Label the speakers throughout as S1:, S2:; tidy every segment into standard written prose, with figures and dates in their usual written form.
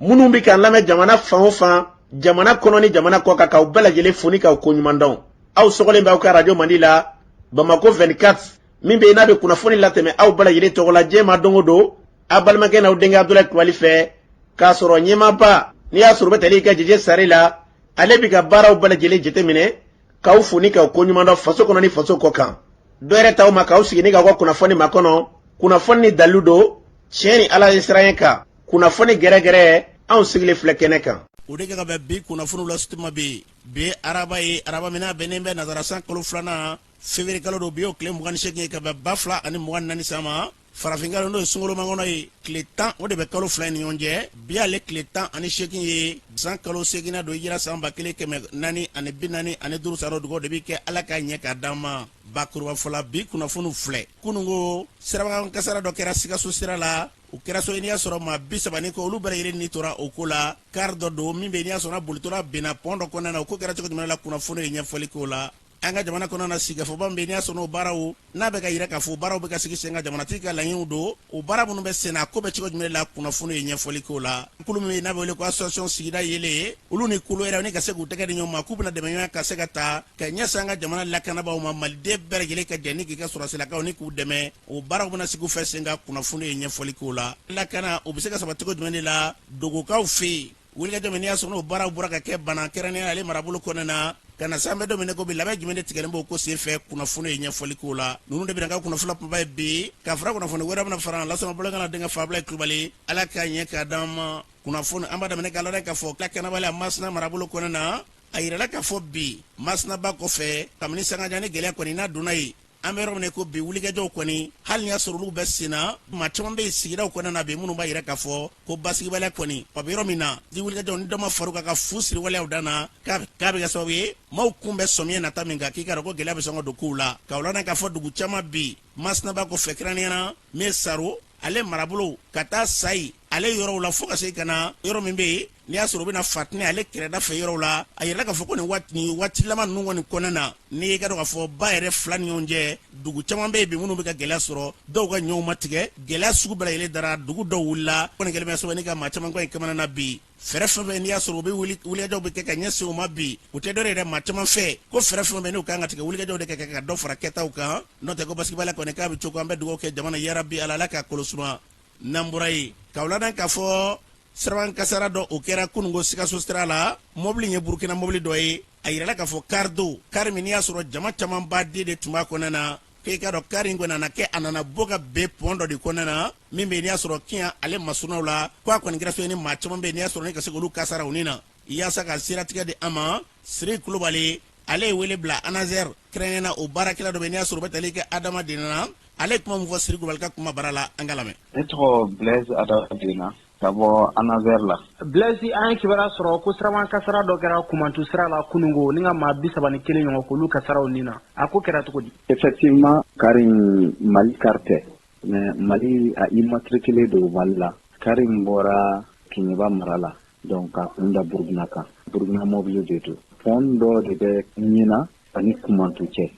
S1: Minnu bɛ k'an lamɛn jamana fan o fan, jamana kɔnɔ ni jamana kɔ kan, k'aw bɛɛ lajɛlen fo ni k'aw koɲuman dɔn. Aw sɔgɔlen bɛ aw ka arajo Mandi la, Bamako 24, min bɛ yen n'a bɛ kunnafoni latɛmɛ aw bɛɛ lajɛlen tɔgɔ la diɲɛ ma don o don, aw balimakɛ n'aw denkɛ Abudulayi Kulubali fɛ, k'a sɔrɔ ɲɛmaaba n'i y'a sɔrɔ u bɛ tali kɛ Jeje Sare la, ale bɛ ka baaraw bɛɛ lajɛlen jateminɛ, k'aw fo ni k'aw koɲuman dɔn faso kɔnɔ ni faso kɔ kan. Dɔ yɛrɛ t'aw ma k'aw sigi ni k'aw ka kunnafoni makɔnɔ, kunnafoni ni dalilu don, tiɲɛ ni Ala ye siran kan, kunnafoni gɛrɛgɛrɛ, anw sigilen filɛ kɛnɛ kan.
S2: O de ka bɛn bi kunnafoniw la sutuma bɛ bi araba ye, araba min n'a bɛnnen bɛ nazara san kalo filanan, février kalo don, bi o tile 28 ye ka bɛn 2024 san ma. Farafinkalo n'o ye sunkalomakɔnɔ ye, tile 10 o de bɛ kalo fila ni ɲɔgɔn cɛ. Bi ale tile 18 ye, san kalo seginna don, hijira san 1445 san, dugawu de bɛ kɛ Ala k'a ɲɛ k'a d'an ma. Bakuruba fɔla, bi kunnafoniw filɛ. Kununko sirabakan kasara dɔ kɛra Sikaso sira la. O kɛra so, n'i y'a sɔrɔ maa 30 ni kɔ, olu bɛɛ lajɛlen ni tora o ko la. Kari dɔ don min bɛ n'i y'a sɔrɔ bolitɔla binna pɔn dɔ kɔnɔna na. O ko kɛra cogo jumɛn la, kunnafoni ye ɲɛfɔli k'o la. An ka jamana kɔnɔna na, sigikafɔba min bɛ n'i y'a sɔrɔ n'o baaraw n'a bɛ ka yira k'a fɔ baaraw bɛ ka sigi sen kan, jamanatigi ka laɲiniw don, o baara minnu bɛ sen na, a ko bɛ cogo jumɛn la, kunnafoni ye ɲɛfɔli k'o la. Kulu min bɛ n'a bɛ wele ko association sigida yeelen, olu ni kulu yɛrɛ ni ka se k'u tɛgɛ di ɲɔgɔn ma k'u bɛna dɛmɛɲɔgɔnya ka se ka ta ka ɲɛsin an ka jamana lakanabaaw ma, maliden bɛɛ lajɛlen ka jɛ ni k'i ka sɔrɔdasilakaw ni k'u dɛmɛ. O baaraw bɛna sigi u fɛ sen kan, kunnafoni ye ɲɛfɔli k'o la. Lakana o bɛ se ka sabati cogo jumɛn de la dogokaw fɛ yen? Wulikajɔ min n'i y'a sɔrɔ n'o baaraw bɔra ka kɛ Bana, kɛrɛnkɛrɛnnenya ale marabolo kɔnɔna na, ka na se an bɛ don min na ko bi, labɛn jumɛn de tigɛlen b'o ko senfɛ, kunnafoni ye ɲɛfɔli k'o la. Ninnu de bɛna ka kunnafoni kunba ye bi, ka fara kunnafoni wɛrɛ bɛna fara lasɔrɔ bolokan na. Denkɛ Fabila Kulubali, Ala k'a ɲɛ k'a d'an ma. Kunnafoni an b'a daminɛ k'a lajɛ k'a fɔ lakanabaliya Masina marabolo kɔnɔna na, a yirala k'a fɔ bi Masinaba kɔfɛ, kabini sangajan ni gɛlɛya kɔni n'a donna yen, an bɛ yɔrɔ min ko bi, wulikajɔw kɔni, hali n'i y'a sɔrɔ olu bɛ sen na, maa caman bɛ yen sigidaw kɔnɔna na bi minnu b'a yira k'a fɔ ko basigibaliya kɔni a bɛ yɔrɔ min na, ni wulikajɔw ni dɔ ma far'u kan ka fu siri waleyaw dan na, k'a bɛ kɛ sababu ye maaw kun bɛ sɔmiɲɛ nata min kan, k'i k'a dɔn ko gɛlɛya bɛ sɔn ka don kow la. K'aw ladɔn k'a fɔ dugu caman bi Masinaba kɔfɛ, kɛrɛnkɛrɛnnenya la min ye Saro ale marabolo ka taa Sayi ale yɔrɔw la, fo ka se ka na yɔrɔ min bɛ yen n'i y'a sɔrɔ u bɛna Fatinɛ ale kɛrɛda fɛ yɔrɔw la, a yirala k'a fɔ ko nin waati laban ninnu kɔni kɔnɔna na, n'i ka dɔn k'a fɔ ba yɛrɛ fila ni ɲɔgɔn cɛ, dugu caman bɛ yen bi minnu bɛ ka gɛlɛya sɔrɔ, dɔw ka ɲɔw ma tigɛ, gɛlɛya sugu bɛɛ lajɛlen dara, dugu dɔw wulila kɔni kɛlen bɛ sababu ni ka maa caman kɔni kamana na bi. Fɛɛrɛ fɛn fɛn n'i y'a sɔrɔ u bɛ wulikajɔw bɛ kɛ ka ɲɛsin u ma bi, u tɛ dɔ yɛrɛ maa caman fɛ ko fɛɛrɛ fɛn fɛn n'u kan ka tigɛ, wulikajɔw de ka kɛ ka dɔ fara kɛtaw kan. N'o tɛ ko basigibaliya kɔni k'a bɛ cogo, an bɛ dugawu kɛ jamana yarabi Ala, Ala k'a kolo suma. N'an bɔra yen, k'aw ladɔn k'a fɔ sirabakan kasara dɔ o kɛra kununko Sikaso sira la. Mɔbili ye Burukina mɔbili dɔ ye. A yirala k'a fɔ kari don, kari min n'i y'a sɔrɔ jama camanba de tun b'a kɔnɔna na, k'e k'a dɔn kari in kɔni nana kɛ, a nana bɔ ka ben pɔn dɔ de kɔnɔna na min bɛ yen n'i y'a sɔrɔ Kiyan ale masurunnaw la, ko a kɔni kɛra so ye ni maa caman bɛ yen n'i y'a sɔrɔ ni ka se k'olu kasara u ni na. Yaasa ka siratigɛ di an ma, Siri Kulubali ale ye wele bila ANASER, kɛrɛnkɛrɛnnenya na o baarakɛla dɔ bɛ n'i y'a sɔrɔ u bɛ tali kɛ Adama Dena na. Ale ye kuma min fɔ Siri Kulubali ka kuma bara la, an ka lamɛn.
S3: Ne tɔgɔ Blaise Adama Dena ka bɔ ANASER la.
S4: Blaise, an ye kibaruya sɔrɔ ko sirabakan kasara dɔ kɛra Kumantu sira la kununko ni ka maa 31 ɲɔgɔn k'olu kasara u ni na. A ko kɛra cogo di?
S3: Effectivement, kari in Mali kari tɛ, mais Mali a immatriculé don Mali la. Kari in bɔra Keɲeba mara la, donc k'a kun da Burukina kan. Burukina mobili de don. Pont dɔ de bɛ Ɲina ani Kumantu cɛ.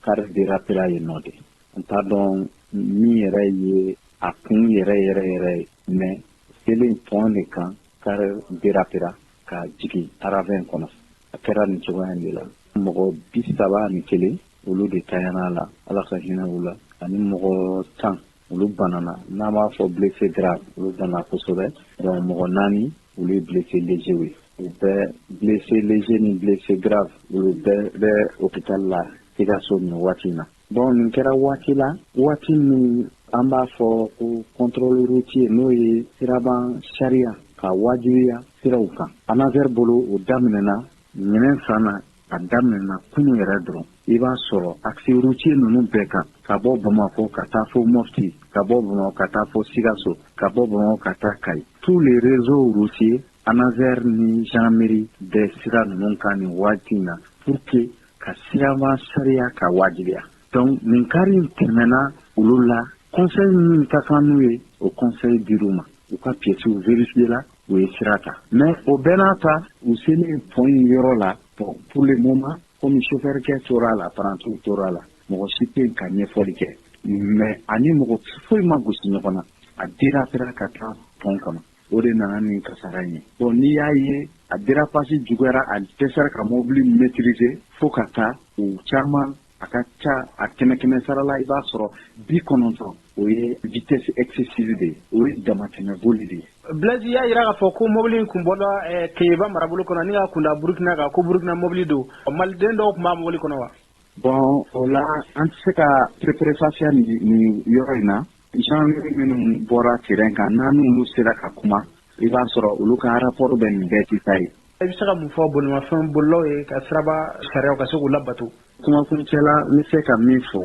S3: Kari dérapera yen nɔ de. N t'a dɔn min yɛrɛ ye a kun yɛrɛ yɛrɛ yɛrɛ ye, mais selen pont de kan, kari dérapera ka jigin ravin kɔnɔ. A kɛra nin cogoya de la. Mɔgɔ 31, olu de tanyana la, Ala ka hinɛ u la, ani mɔgɔ 10, olu banana, n'an b'a fɔ blessé grave, olu banna kosɛbɛ. Donc mɔgɔ naani, olu ye blessé léger ye. U bɛɛ blessé léger ni blessé grave, olu bɛɛ bɛ hôpital la Sikaso nin waati in na. Bon, nin kɛra waati la, waati min an b'a fɔ ko contrôle routier, n'o ye siraban sariya ka wajibiya siraw kan ANASER bolo, o daminɛna ɲinɛn san na. A daminɛna kunu yɛrɛ dɔrɔn. I b'a sɔrɔ axe routier ninnu bɛɛ kan, ka bɔ Bamakɔ ka taa fo Mopti, ka bɔ Bamakɔ ka taa fo Sikaso, ka bɔ Bamakɔ ka taa Kayi, tous les réseaux routiers, ANASER ni gendarmerie bɛ sira ninnu kan nin waati in na pour que ka siraban sariya ka wajibiya. Donc nin kari in tɛmɛna olu la, conseil min ka kan n'u ye, o conseil dir'u ma, u ka pièces vérifier la, u ye sira ta. Mais o bɛɛ n'a ta, u selen pont in yɔrɔ la, bon, pour le moment, komi chauffeur kɛ tora a la, apprenti tora a la, mɔgɔ si tɛ yen ka ɲɛfɔli kɛ, mais ani mɔgɔ foyi ma gosi ɲɔgɔn na, a dérapera ka taa pont kɔnɔ. O de nana ni kasara in ye. Bon, n'i y'a ye a dérapage juguyara, a dɛsɛra ka mobili maîtriser fo ka taa u caman, a ka ca a kɛmɛ kɛmɛ sara la, i b'a sɔrɔ 90, o ye vitesse excessive de ye, o ye damatɛmɛ boli de ye.
S4: Blaise y'a jira k'a fɔ ko mobili in kun bɔra Keɲeba marabolo kɔnɔ ni ka kunda Burukina kan, ko Burukina mobili don. Maliden dɔw tun b'a mobili kɔnɔ wa?
S3: Bon, o la an tɛ se ka préférence nin yɔrɔ in na. Gendarmerie minnu bɔra terrain kan, n'an n'olu sera ka kuma, i b'a sɔrɔ olu ka rapport bɛ nin bɛɛ détaillé.
S4: I bɛ se ka mun fɔ bolimafɛn bolilaw ye ka siraba sariyaw ka se k'u labato?
S3: Kumakuncɛ la, n bɛ se ka min fɔ,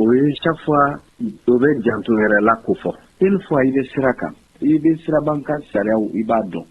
S3: o ye chaque fois o bɛ janto yɛrɛ la ko fɔ. Une fois i bɛ sira kan, i bɛ siraban ka sariyaw, i b'a dɔn.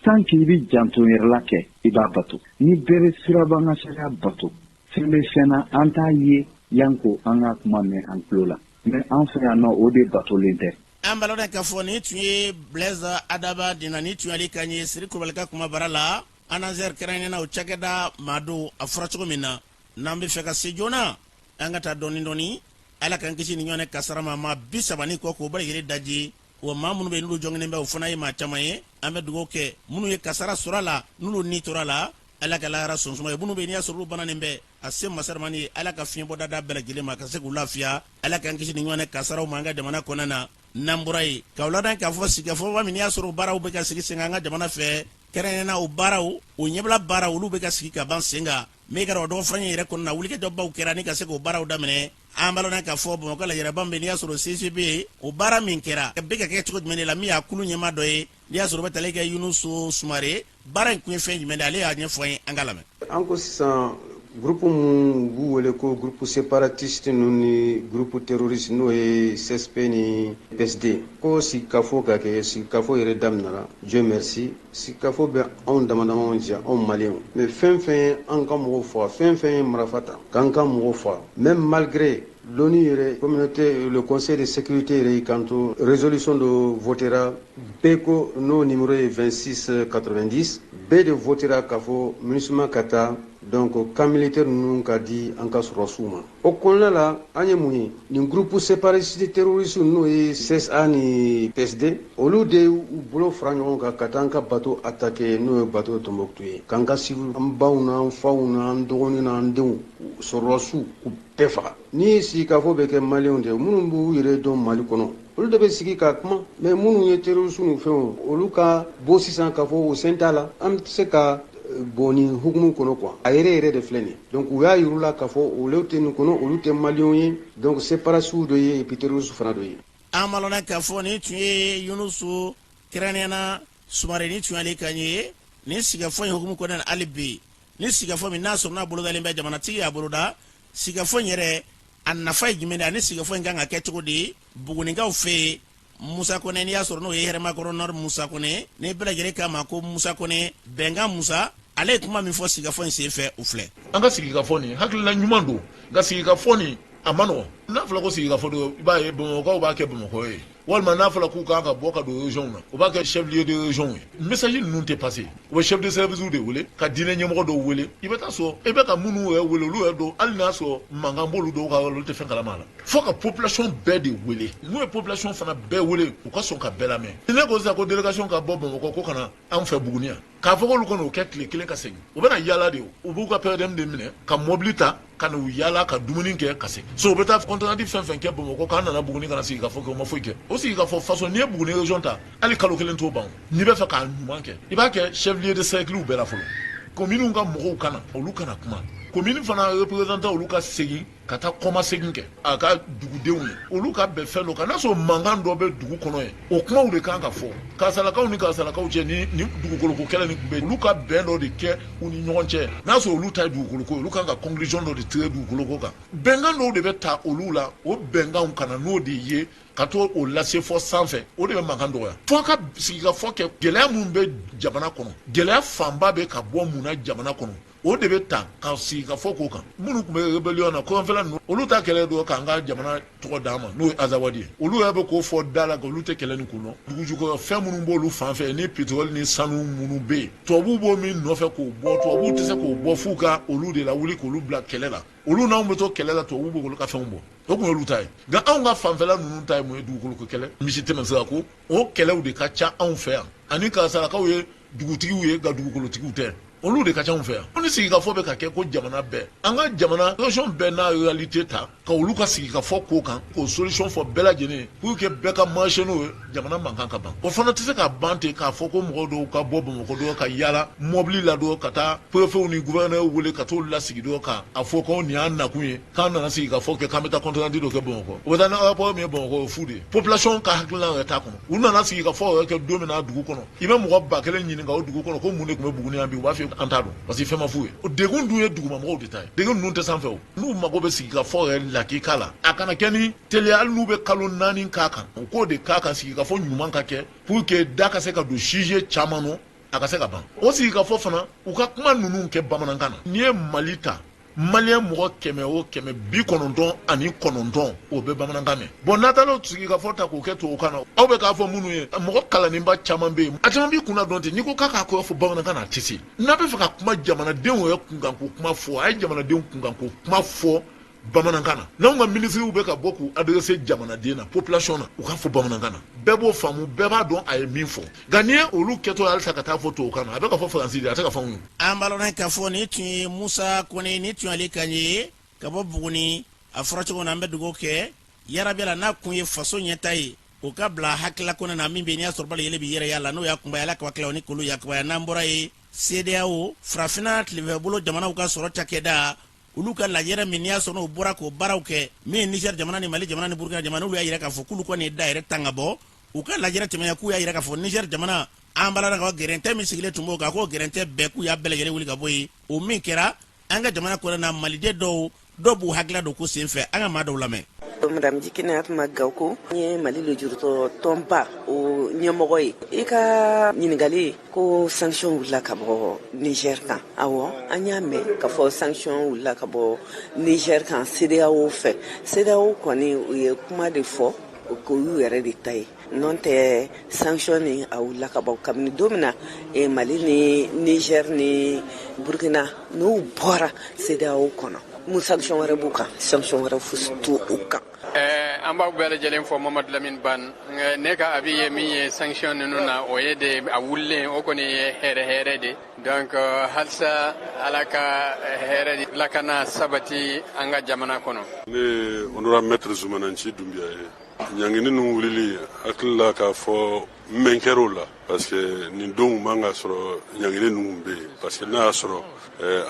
S3: Tant que i bɛ janto yɛrɛ la kɛ, i b'a bato. Ni bɛɛ bɛ siraban ka sariya bato, fɛn bɛ fɛn na an t'a ye yan ko an ka kuma mɛn an tulo la. Mais an fɛ yan nɔ, o de batolen tɛ.
S2: An b'a k'a fɔ nin tun ye Blaise Adaba Dina, ni tun y'ale kan ye Siri Kulubali ka kuma bara la. ANASER kɛrɛnkɛrɛnnenya o cakɛda maa don. A fɔra cogo min na, n'an bɛ fɛ ka se joona, an ka taa dɔɔni dɔɔni. Ala k'an kisi ni ɲɔgɔn kasara ma. Maa 30 ni kɔ k'o bɛɛ lajɛlen daji wa, maa minnu bɛ yen n'olu jɔnginen bɛ, o fana ye maa caman ye. An bɛ dugawu kɛ minnu ye kasara sɔrɔ a la, n'olu ni tora a la, Ala ka lahara sɔn suma ye. Minnu bɛ yen n'i y'a sɔrɔ olu bananen bɛ, a se masaramani ye, Ala ka fiɲɛbɔda da bɛɛ lajɛlen ma ka se k'u lafiya. Ala k'an kisi ni ɲɔgɔn kasaraw ma an ka jamana kɔnɔna na. N'an bɔra yen, k'aw ladɔn k'a fɔ sigikafɔba min n'i y'a sɔrɔ baaraw bɛ ka sigi sen kan an ka jamana fɛ, kɛrɛnkɛrɛnnenya o baaraw, o ɲɛbila baaraw, olu bɛ ka sigi ka ban sen kan min kɛra o dɔgɔfura yɛrɛ kɔnɔna na, wulikajɔbaw kɛra ni ka se k'o baaraw daminɛ. An b'a lɔn k'a fɔ Bamakɔ la yɛrɛba bɛ n'i y'a sɔrɔ CCB, o baara min kɛra bɛ ka kɛ cogo jumɛn de la, min y'a kulu ɲɛmaa dɔ ye n'i y'a sɔrɔ o bɛ tali kɛ Yunusu Sumare, baara in kun ye fɛn jumɛn de, ale y'a ɲɛfɔ an ye, an ka lamɛn.
S5: An ko sisan groupe mun b'u wele ko groupe séparatiste ninnu ni groupe terroriste, n'o ye CSP ni PSD, ko sigikafo ka kɛ. Sigikafo yɛrɛ daminɛra, Dieu merci. Sigikafo bɛ anw dama damaw jɛ, anw maliyɛnw. Mais fɛn fɛn ye an ka mɔgɔw faga, fɛn fɛn ye marifa ta k'an ka mɔgɔw faga, même malgré l'ONU yɛrɛ, communauté, le conseil de sécurité yɛrɛ y'i kanto, résolution dɔ votera bɛɛ ko, n'o numéro ye 26 90, bɛɛ de votera k'a fɔ MINUSMA ka taa, donc camp militaire ninnu ka di an ka sɔrɔdasiw ma. O kɔnɔna la, an ye mun ye? Nin groupe séparatiste terroriste, n'o ye CSA ni PSD, olu de y'u bolo fara ɲɔgɔn kan ka taa an ka bateau attaquer, n'o ye bateau Tombouctou ye, k'an ka civil, an baw n'an faw n'an dɔgɔnin n'an denw, sɔrɔdasiw, k'u bɛɛ faga. Ni sigikafɔ bɛ kɛ, maliyɛnw de minnu b'u yɛrɛ dɔn Mali kɔnɔ, olu de bɛ sigi ka kuma. Mais minnu ye terroriste ni fɛnw, olu ka bɔ sisan k'a fɔ o sen t'a la, an tɛ se ka bɔ nin hukumu kɔnɔ quoi. A yɛrɛ yɛrɛ de filɛ nin. Donc u y'a yir'u la k'a fɔ olu tɛ nin kɔnɔ, olu tɛ maliyɛnw ye, donc séparatiste dɔ ye et puis terroriste fana dɔ ye.
S2: An b'a lɔn k'a fɔ nin tun ye Yunusu kɛrɛnkɛrɛnnenya Sumare, ni tun y'ale kan ye nin sigikafɔ in hukumu kɔnɔna na. Hali bi ni sigikafɔ min n'a sɔrɔ n'a bolodalen bɛ, jamanatigi y'a boloda, sigikafɔ in yɛrɛ a nafa ye jumɛn de, ani sigikafɔ in kan ka kɛ cogo di Bugunikaw fɛ yen? Musa Kɔnɛ, n'i y'a sɔrɔ n'o ye Hɛrɛmakɔrɔ Nord Musa Kɔnɛ, ni bɛɛ lajɛlen k'a ma ko Musa Kɔnɛ, Bɛnkan Musa, ale ye kuma min fɔ sigikafɔ in sen fɛ, o filɛ.
S6: An ka sigikafɔ nin, hakilina ɲuman don, nka sigikafɔ nin a ma nɔgɔn. N'a fɔra ko sigikafɔ don, i b'a ye Bamakɔkaw b'a kɛ Bamakɔ ye, walima n'a fɔra k'u kan ka bɔ ka don région na, u b'a kɛ chef lieu de région ye. Message ninnu tɛ passer. U bɛ chef de service de wele ka diinɛ ɲɛmɔgɔ dɔw wele. I bɛ taa sɔrɔ i bɛ ka minnu yɛrɛ wele, olu yɛrɛ don, hali n'a sɔrɔ mankan b'olu dɔw ka yɔrɔ la, olu tɛ fɛn kalama la. Fo ka population bɛɛ de wele. N'u ye population fana bɛɛ wele, u ka sɔn ka bɛɛ lamɛn. Ni ne ko sisan ko délégation ka bɔ Bamakɔ ko ka na anw fɛ Buguni yan, k'a fɔ k'olu kɔni o kɛ tile kelen ka segin, u bɛna yaala de. U b'u ka PDM de minɛ ka mobili ta ka n'u yaala ka dumuni kɛ ka segin so. U bɛ taa compte rendu fɛn fɛn kɛ Bamakɔ k'an nana Buguni ka na sigi ka fɔ kɛ, o ma foyi kɛ. O sigi ka fɔ façon, n'i ye Buguni région ta, hali kalo kelen t'o ban. N'i bɛ fɛ k'a ɲuman kɛ, i b'a kɛ chef lieu de cercle bɛɛ la fɔlɔ, commune ka mɔgɔw ka na, olu kana kuma, commune fana représentant, olu ka segin ka taa kɔma segin kɛ a ka dugudenw ye, olu ka bɛn fɛn dɔ kan. N'a sɔrɔ mankan dɔ bɛ dugu kɔnɔ yen, o kumaw de kan ka fɔ karisalakaw ni karisalakaw cɛ. Ni dugukoloko kɛlɛ ni tun bɛ, olu ka bɛn dɔ de kɛ u ni ɲɔgɔn cɛ. N'a sɔrɔ olu ta ye dugukoloko ye, olu kan ka conclusion dɔ de tirer dugukoloko kan. Bɛnkan dɔw de bɛ ta olu la, o bɛnkanw ka na n'o de ye ka to o lase fɔ sanfɛ, o de bɛ mankan dɔgɔya. Fo ka sigikafɔ kɛ. Gɛlɛya min bɛ jamana kɔnɔ, gɛlɛya fanba bɛ ka bɔ mun na jamana kɔnɔ? O de bɛ ta ka sigikafɔ k'o kan. Minnu tun bɛ rébellion na kɔrɔnfɛla ninnu, olu ta kɛlɛ don k'an ka jamana tɔgɔ d'an ma, n'o ye Azawadi ye. Olu yɛrɛ bɛ k'o fɔ da la olu tɛ kɛlɛ nin kun dɔn. Dugujukɔrɔ fɛn minnu b'olu fan fɛ ni pétrole ni sanu minnu bɛ yen, tubabuw b'o min nɔfɛ k'o bɔ, tubabuw tɛ se k'o bɔ f'u ka olu de lawuli k'olu bila kɛlɛ la. Olu n'anw bɛ to kɛlɛ la, tubabuw b'olu ka fɛnw bɔ. O tun y'olu ta ye. Nka anw ka fanfɛla ninnu ta ye mun ye? Dugukolo ko kɛlɛ, misi tɛmɛsira ko, o kɛlɛw de ka ca anw fɛ yan. Ani karisarakaw ye dugutigiw ye, nka dugukolotigiw tɛ. Olu de ka ca anw fɛ yan. Ni sigikafɔ bɛ ka kɛ ko jamana bɛɛ, an ka jamana région bɛɛ n'a réalité ta ka olu ka sigikafɔ k'o kan, k'o solution fɔ bɛɛ lajɛlen pour que bɛɛ ka marcher n'o ye, jamana mankan ka ban. O fana tɛ se ka ban ten k'a fɔ ko mɔgɔ dɔw ka bɔ Bamakɔ dɔrɔn ka yaala mɔbili la dɔrɔn ka taa préfetw ni gouverneur wele ka t'olu lasigi dɔrɔn ka a fɔ ko nin y'an nakun ye, k'an nana sigikafɔ kɛ, k'an bɛ taa compte rendu dɔ kɛ Bamakɔ. O bɛ taa ni rapport min ye Bamakɔ, o ye fu de ye. Population ka hakilina yɛrɛ t'a kɔnɔ. U nana sigikafɔ yɛrɛ kɛ don min na dugu kɔnɔ, i bɛ mɔgɔ 1000 ɲininka o dugu kɔnɔ ko mun de tun bɛ Buguni yan bi, u b'a fɔ an t'a dɔn, parce que fɛn ma f'u ye. O degun dun ye dugumamɔgɔw de ta ye, degun ninnu tɛ sanfɛ. O n'u mago bɛ sigikafɔ yɛrɛ lakika la, a kana kɛ ni teliya, hali n'u bɛ kalo 4 k'a kan, u k'o de k'a kan, sigikafɔ ɲuman ka kɛ pour que da ka se ka don sujet caman nɔ, a ka se ka ban. O sigikafɔ fana, u ka kuma ninnu kɛ bamanankan na. N'i ye Mali ta, maliyɛn mɔgɔ 100 o 100, 99, o bɛ bamanankan mɛn. Bon, n'a taara o sigikafɔ ta k'o kɛ tubabukan na, aw bɛ k'a fɔ minnu ye, mɔgɔ kalannenba caman bɛ yen, a caman b'i kunna dɔn ten. N'i ko k'a k'a kɔrɔ fɔ bamanankan na, a tɛ se. N'a bɛ fɛ ka kuma jamanadenw yɛrɛ kunkanko kuma fɔ, a ye jamanadenw kunkanko kuma fɔ bamanankan na. N'anw ka minisiriw bɛ ka bɔ k'u adresser jamanaden na, population na, u k'a fɔ bamanankan na, bɛɛ b'o faamu, bɛɛ b'a dɔn a ye min fɔ. Nka n'i ye olu kɛtɔ halisa ka taa fɔ tubabukan na, a bɛ ka fɔ Faransi de, a tɛ ka fɔ anw ye.
S2: An b'a lɔn k'a fɔ nin tun ye Musa Kɔnɛ, nin tun y'ale kan ye ka bɔ Buguni. A fɔra cogo min na, an bɛ dugawu kɛ yarabi la, n'a kun ye faso ɲɛta ye, o ka bila hakilila kɔnɔ na min bɛ n'i y'a sɔrɔ bali yɛlɛ b'i yɛrɛ y'a la, n'o y'a kunba ye, Ala ka tila ni k'olu yakubaya. N'an bɔra yen, CEDEAO, farafinna tilefɛbolo jamanaw ka sɔrɔ cakɛda, olu ka lajɛrɛ min n'i y'a sɔrɔ n'o bɔra k'o baaraw kɛ, min ye Niger jamana ni Mali jamana ni Burkina jamana, olu y'a yira k'a fɔ k'olu kɔni ye da yɛrɛ tan ka bɔ u ka lajɛrɛ tɛmɛnya, k'u y'a yira k'a fɔ Niger jamana, an b'a la ka gɛrɛntɛ min sigilen tun b'o kan, k'o gɛrɛntɛ bɛɛ, k'u y'a bɛɛ lajɛlen wuli ka bɔ yen. O min kɛra an ka jamana kɔnɔ na, maliden dɔw b'u hakilila don ko sen fɛ. An ka maa dɔw lamɛn.
S7: Madame Jikine Atuma Gawko, n ye Mali lujuratɔ tɔnba o ɲɛmɔgɔ ye. I ka ɲininkali ko sanction wulila ka bɔ Niger kan, awɔ, an y'a mɛn k'a fɔ sanction wulila ka bɔ Niger kan CEDEAO fɛ. CEDEAO kɔni, u ye kuma de fɔ k'o y'u yɛrɛ de ta ye. N'o tɛ, sanction ni a wulila ka bɔ kabini don min na Mali ni Niger ni Burkina n'u bɔra CEDEAO kɔnɔ. Mun sanction wɛrɛ b'u kan? Sanction wɛrɛ fosi t'u kan.
S8: An b'aw bɛɛ lajɛlen fɔ. Mamadu Lamine Ban. Ne ka avis ye min ye sanction ninnu na, o ye de a wulilen, o kɔni ye hɛrɛ hɛrɛ de. Donc halisa Ala ka hɛrɛ, lakana sabati an ka jamana kɔnɔ.
S9: Ne ye honorable maître Zumananci Dunbiya ye. Ɲangini ninnu wulili, hakili la k'a fɔ mɛn kɛr'o la, parce que nin don man ka sɔrɔ ɲangini ninnu bɛ yen, parce que n'a y'a sɔrɔ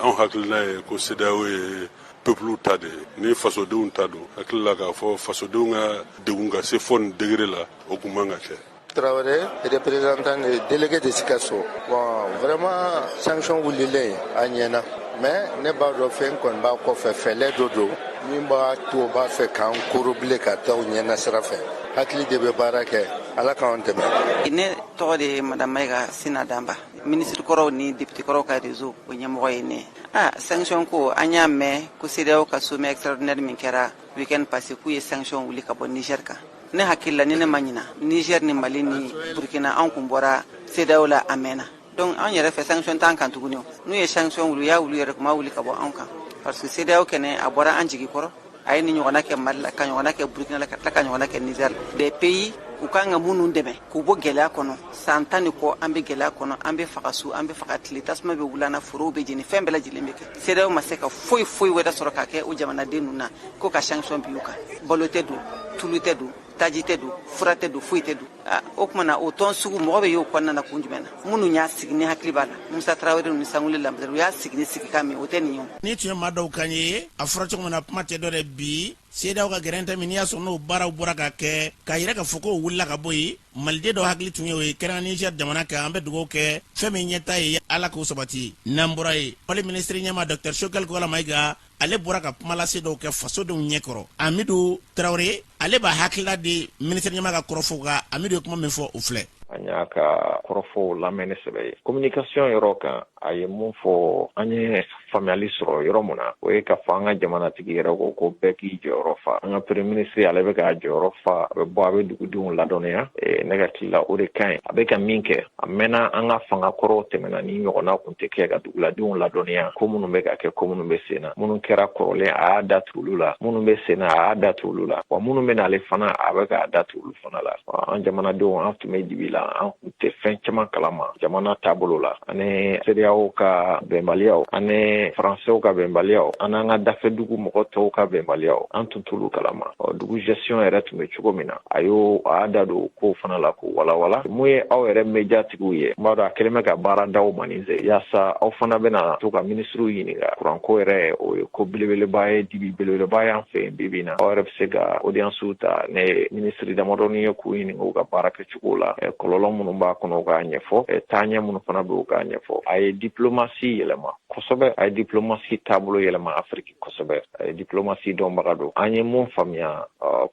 S9: anw hakilina ye ko CEDEAO ye peuple ta de ye ni fasodenw ta don, hakili la k'a fɔ fasodenw ka degun ka se fɔ nin degré la, o kun man ka kɛ.
S10: Traoré, représentant de délégué de Sikasso. Bon, vraiment, sanction wulilen a ɲɛna. Mais ne b'a dɔn fɛn kɔni b'a kɔfɛ, fɛlɛ dɔ don min b'a to o b'a fɛ k'an koro bilen ka taa u ɲɛna sira fɛ. Hakili de bɛ baara kɛ, Ala k'an dɛmɛ.
S11: Ne tɔgɔ de ye madame Mayiga Sina Danba, minisiri kɔrɔw ni député kɔrɔw ka réseau o ɲɛmɔgɔ ye ne ye. Ah, sanction ko, an y'a mɛn ko CEDEAO ka sommet extraordinaire min kɛra week-end passé, k'u ye sanction wuli ka bɔ Niger kan. Ne hakili la, ni ne ma ɲina, Niger ni Mali ni Burkina, an kun bɔra CEDEAO la a mɛnna. Donc an yɛrɛ fɛ, sanction t'an kan tuguni. O n'u ye sanction wuli, u y'a wuli yɛrɛ kuma wuli ka bɔ anw kan, parce que CEDEAO kɛnɛ a bɔra an jigi kɔrɔ. A ye ni ɲɔgɔnna kɛ Mali la, ka ɲɔgɔnna kɛ Burkina la, ka tila ka ɲɔgɔnna kɛ Niger la, des pays u kan ka minnu dɛmɛ k'u bɔ gɛlɛya kɔnɔ. San 10 ni kɔ, an bɛ gɛlɛya kɔnɔ, an bɛ faga su, an bɛ faga tile, tasuma bɛ wuli an na, forow bɛ jeni, fɛn bɛɛ lajɛlen bɛ kɛ. CEDEAO ma se ka foyi foyi wɛrɛ sɔrɔ ka kɛ o jamanaden ninnu na ko ka sanction bi u kan. Balo tɛ don, tulu tɛ don, taji tɛ don, fura tɛ don, foyi tɛ don. O tuma na, o tɔn sugu, mɔgɔ bɛ y'o kɔnɔna na kun jumɛn na? Minnu y'a sigi, ni hakili b'a la, Musa Tarawele ni Sangule Lamizana, u y'a sigi ni sigikan min, o tɛ nin ye.
S2: Ni tun ye maa dɔw kan ye, a fɔra cogo min na, kuma tɛ dɔ dɛ. Bi CEDEAO ka gɛrɛntɛ min n'i y'a sɔrɔ n'o baaraw bɔra ka kɛ k'a yira k'a fɔ k'o wulila ka bɔ yen, maliden dɔ hakili tun ye o ye kɛrɛnkɛrɛn Niger jamana kan. An bɛ dugawu kɛ, fɛn min ɲɛta ye, Ala k'o sabati. N'an bɔra yen, Mali minisiri ɲɛma Dr Choguel Kokalla Maïga, ale bɔra ka kumalase dɔw kɛ fasodenw ɲɛkɔrɔ. Amidu Tarawele, ale b'a hakilila di minisiri ɲɛma ka kɔrɔfɔw kan. Amidu ye kuma min fɔ, o filɛ.
S12: An y'a ka kɔrɔfɔw lamɛn ni sɛbɛ ye. Communication yɔrɔ kan, a ye mun fɔ an ye? faamuyali sɔrɔ yɔrɔ mun na, o ye k'a fɔ an ka jamanatigi yɛrɛ ko ko bɛɛ k'i jɔyɔrɔ fa. An ka premier ministre, ale bɛ k'a jɔyɔrɔ fa, a bɛ bɔ, a bɛ dugudenw ladɔnniya. Ne ka tile la, o de ka ɲi. A bɛ ka min kɛ, a mɛnna, an ka fanga kɔrɔw tɛmɛna, ni ɲɔgɔnna kun tɛ kɛ ka duguladenw ladɔnniya ko minnu bɛ ka kɛ, ko minnu bɛ sen na. Minnu kɛra kɔrɔlen, a y'a da tu olu la. Minnu bɛ sen na, a y'a da tu olu la. Wa minnu bɛ n'ale fana, a bɛ k'a da tu olu fana la. An jamanadenw, an tun bɛ dibi la, an tun tɛ fɛn caman kalama jamana taabolo la, ani CEDEAO ka bɛnbaliyaw, ani faransɛw ka bɛnbaliyaw, ani an ka dafɛ dugu mɔgɔ tɔw ka bɛnbaliyaw, an tun t'olu kalama. Dugu gestion yɛrɛ tun bɛ cogo min na, a y'o a y'a da don kow fana la k'o walawala. Mun ye aw yɛrɛ media tigiw ye, n b'a dɔn a kɛlen bɛ ka baara d'aw ma nin ze, yaasa aw fana bɛna to ka minisiriw ɲininka. Kuranko yɛrɛ, o ye ko belebeleba ye, dibi belebeleba y'an fɛ yen bi bi in na. Aw yɛrɛ bɛ se ka audiencew ta ne minisiri damadɔni ye k'u ɲininka u ka baara kɛcogo la, kɔlɔlɔ minnu b'a kɔnɔ, u k'a ɲɛfɔ, taaɲɛ minnu fana bɛ, u k'a ɲɛfɔ. A ye diplomasi yɛlɛma kosɛbɛ, a ye diplomasi taabolo yɛlɛma Afiriki kosɛbɛ. A ye diplomasi dɔnbaga don. An ye mun faamuya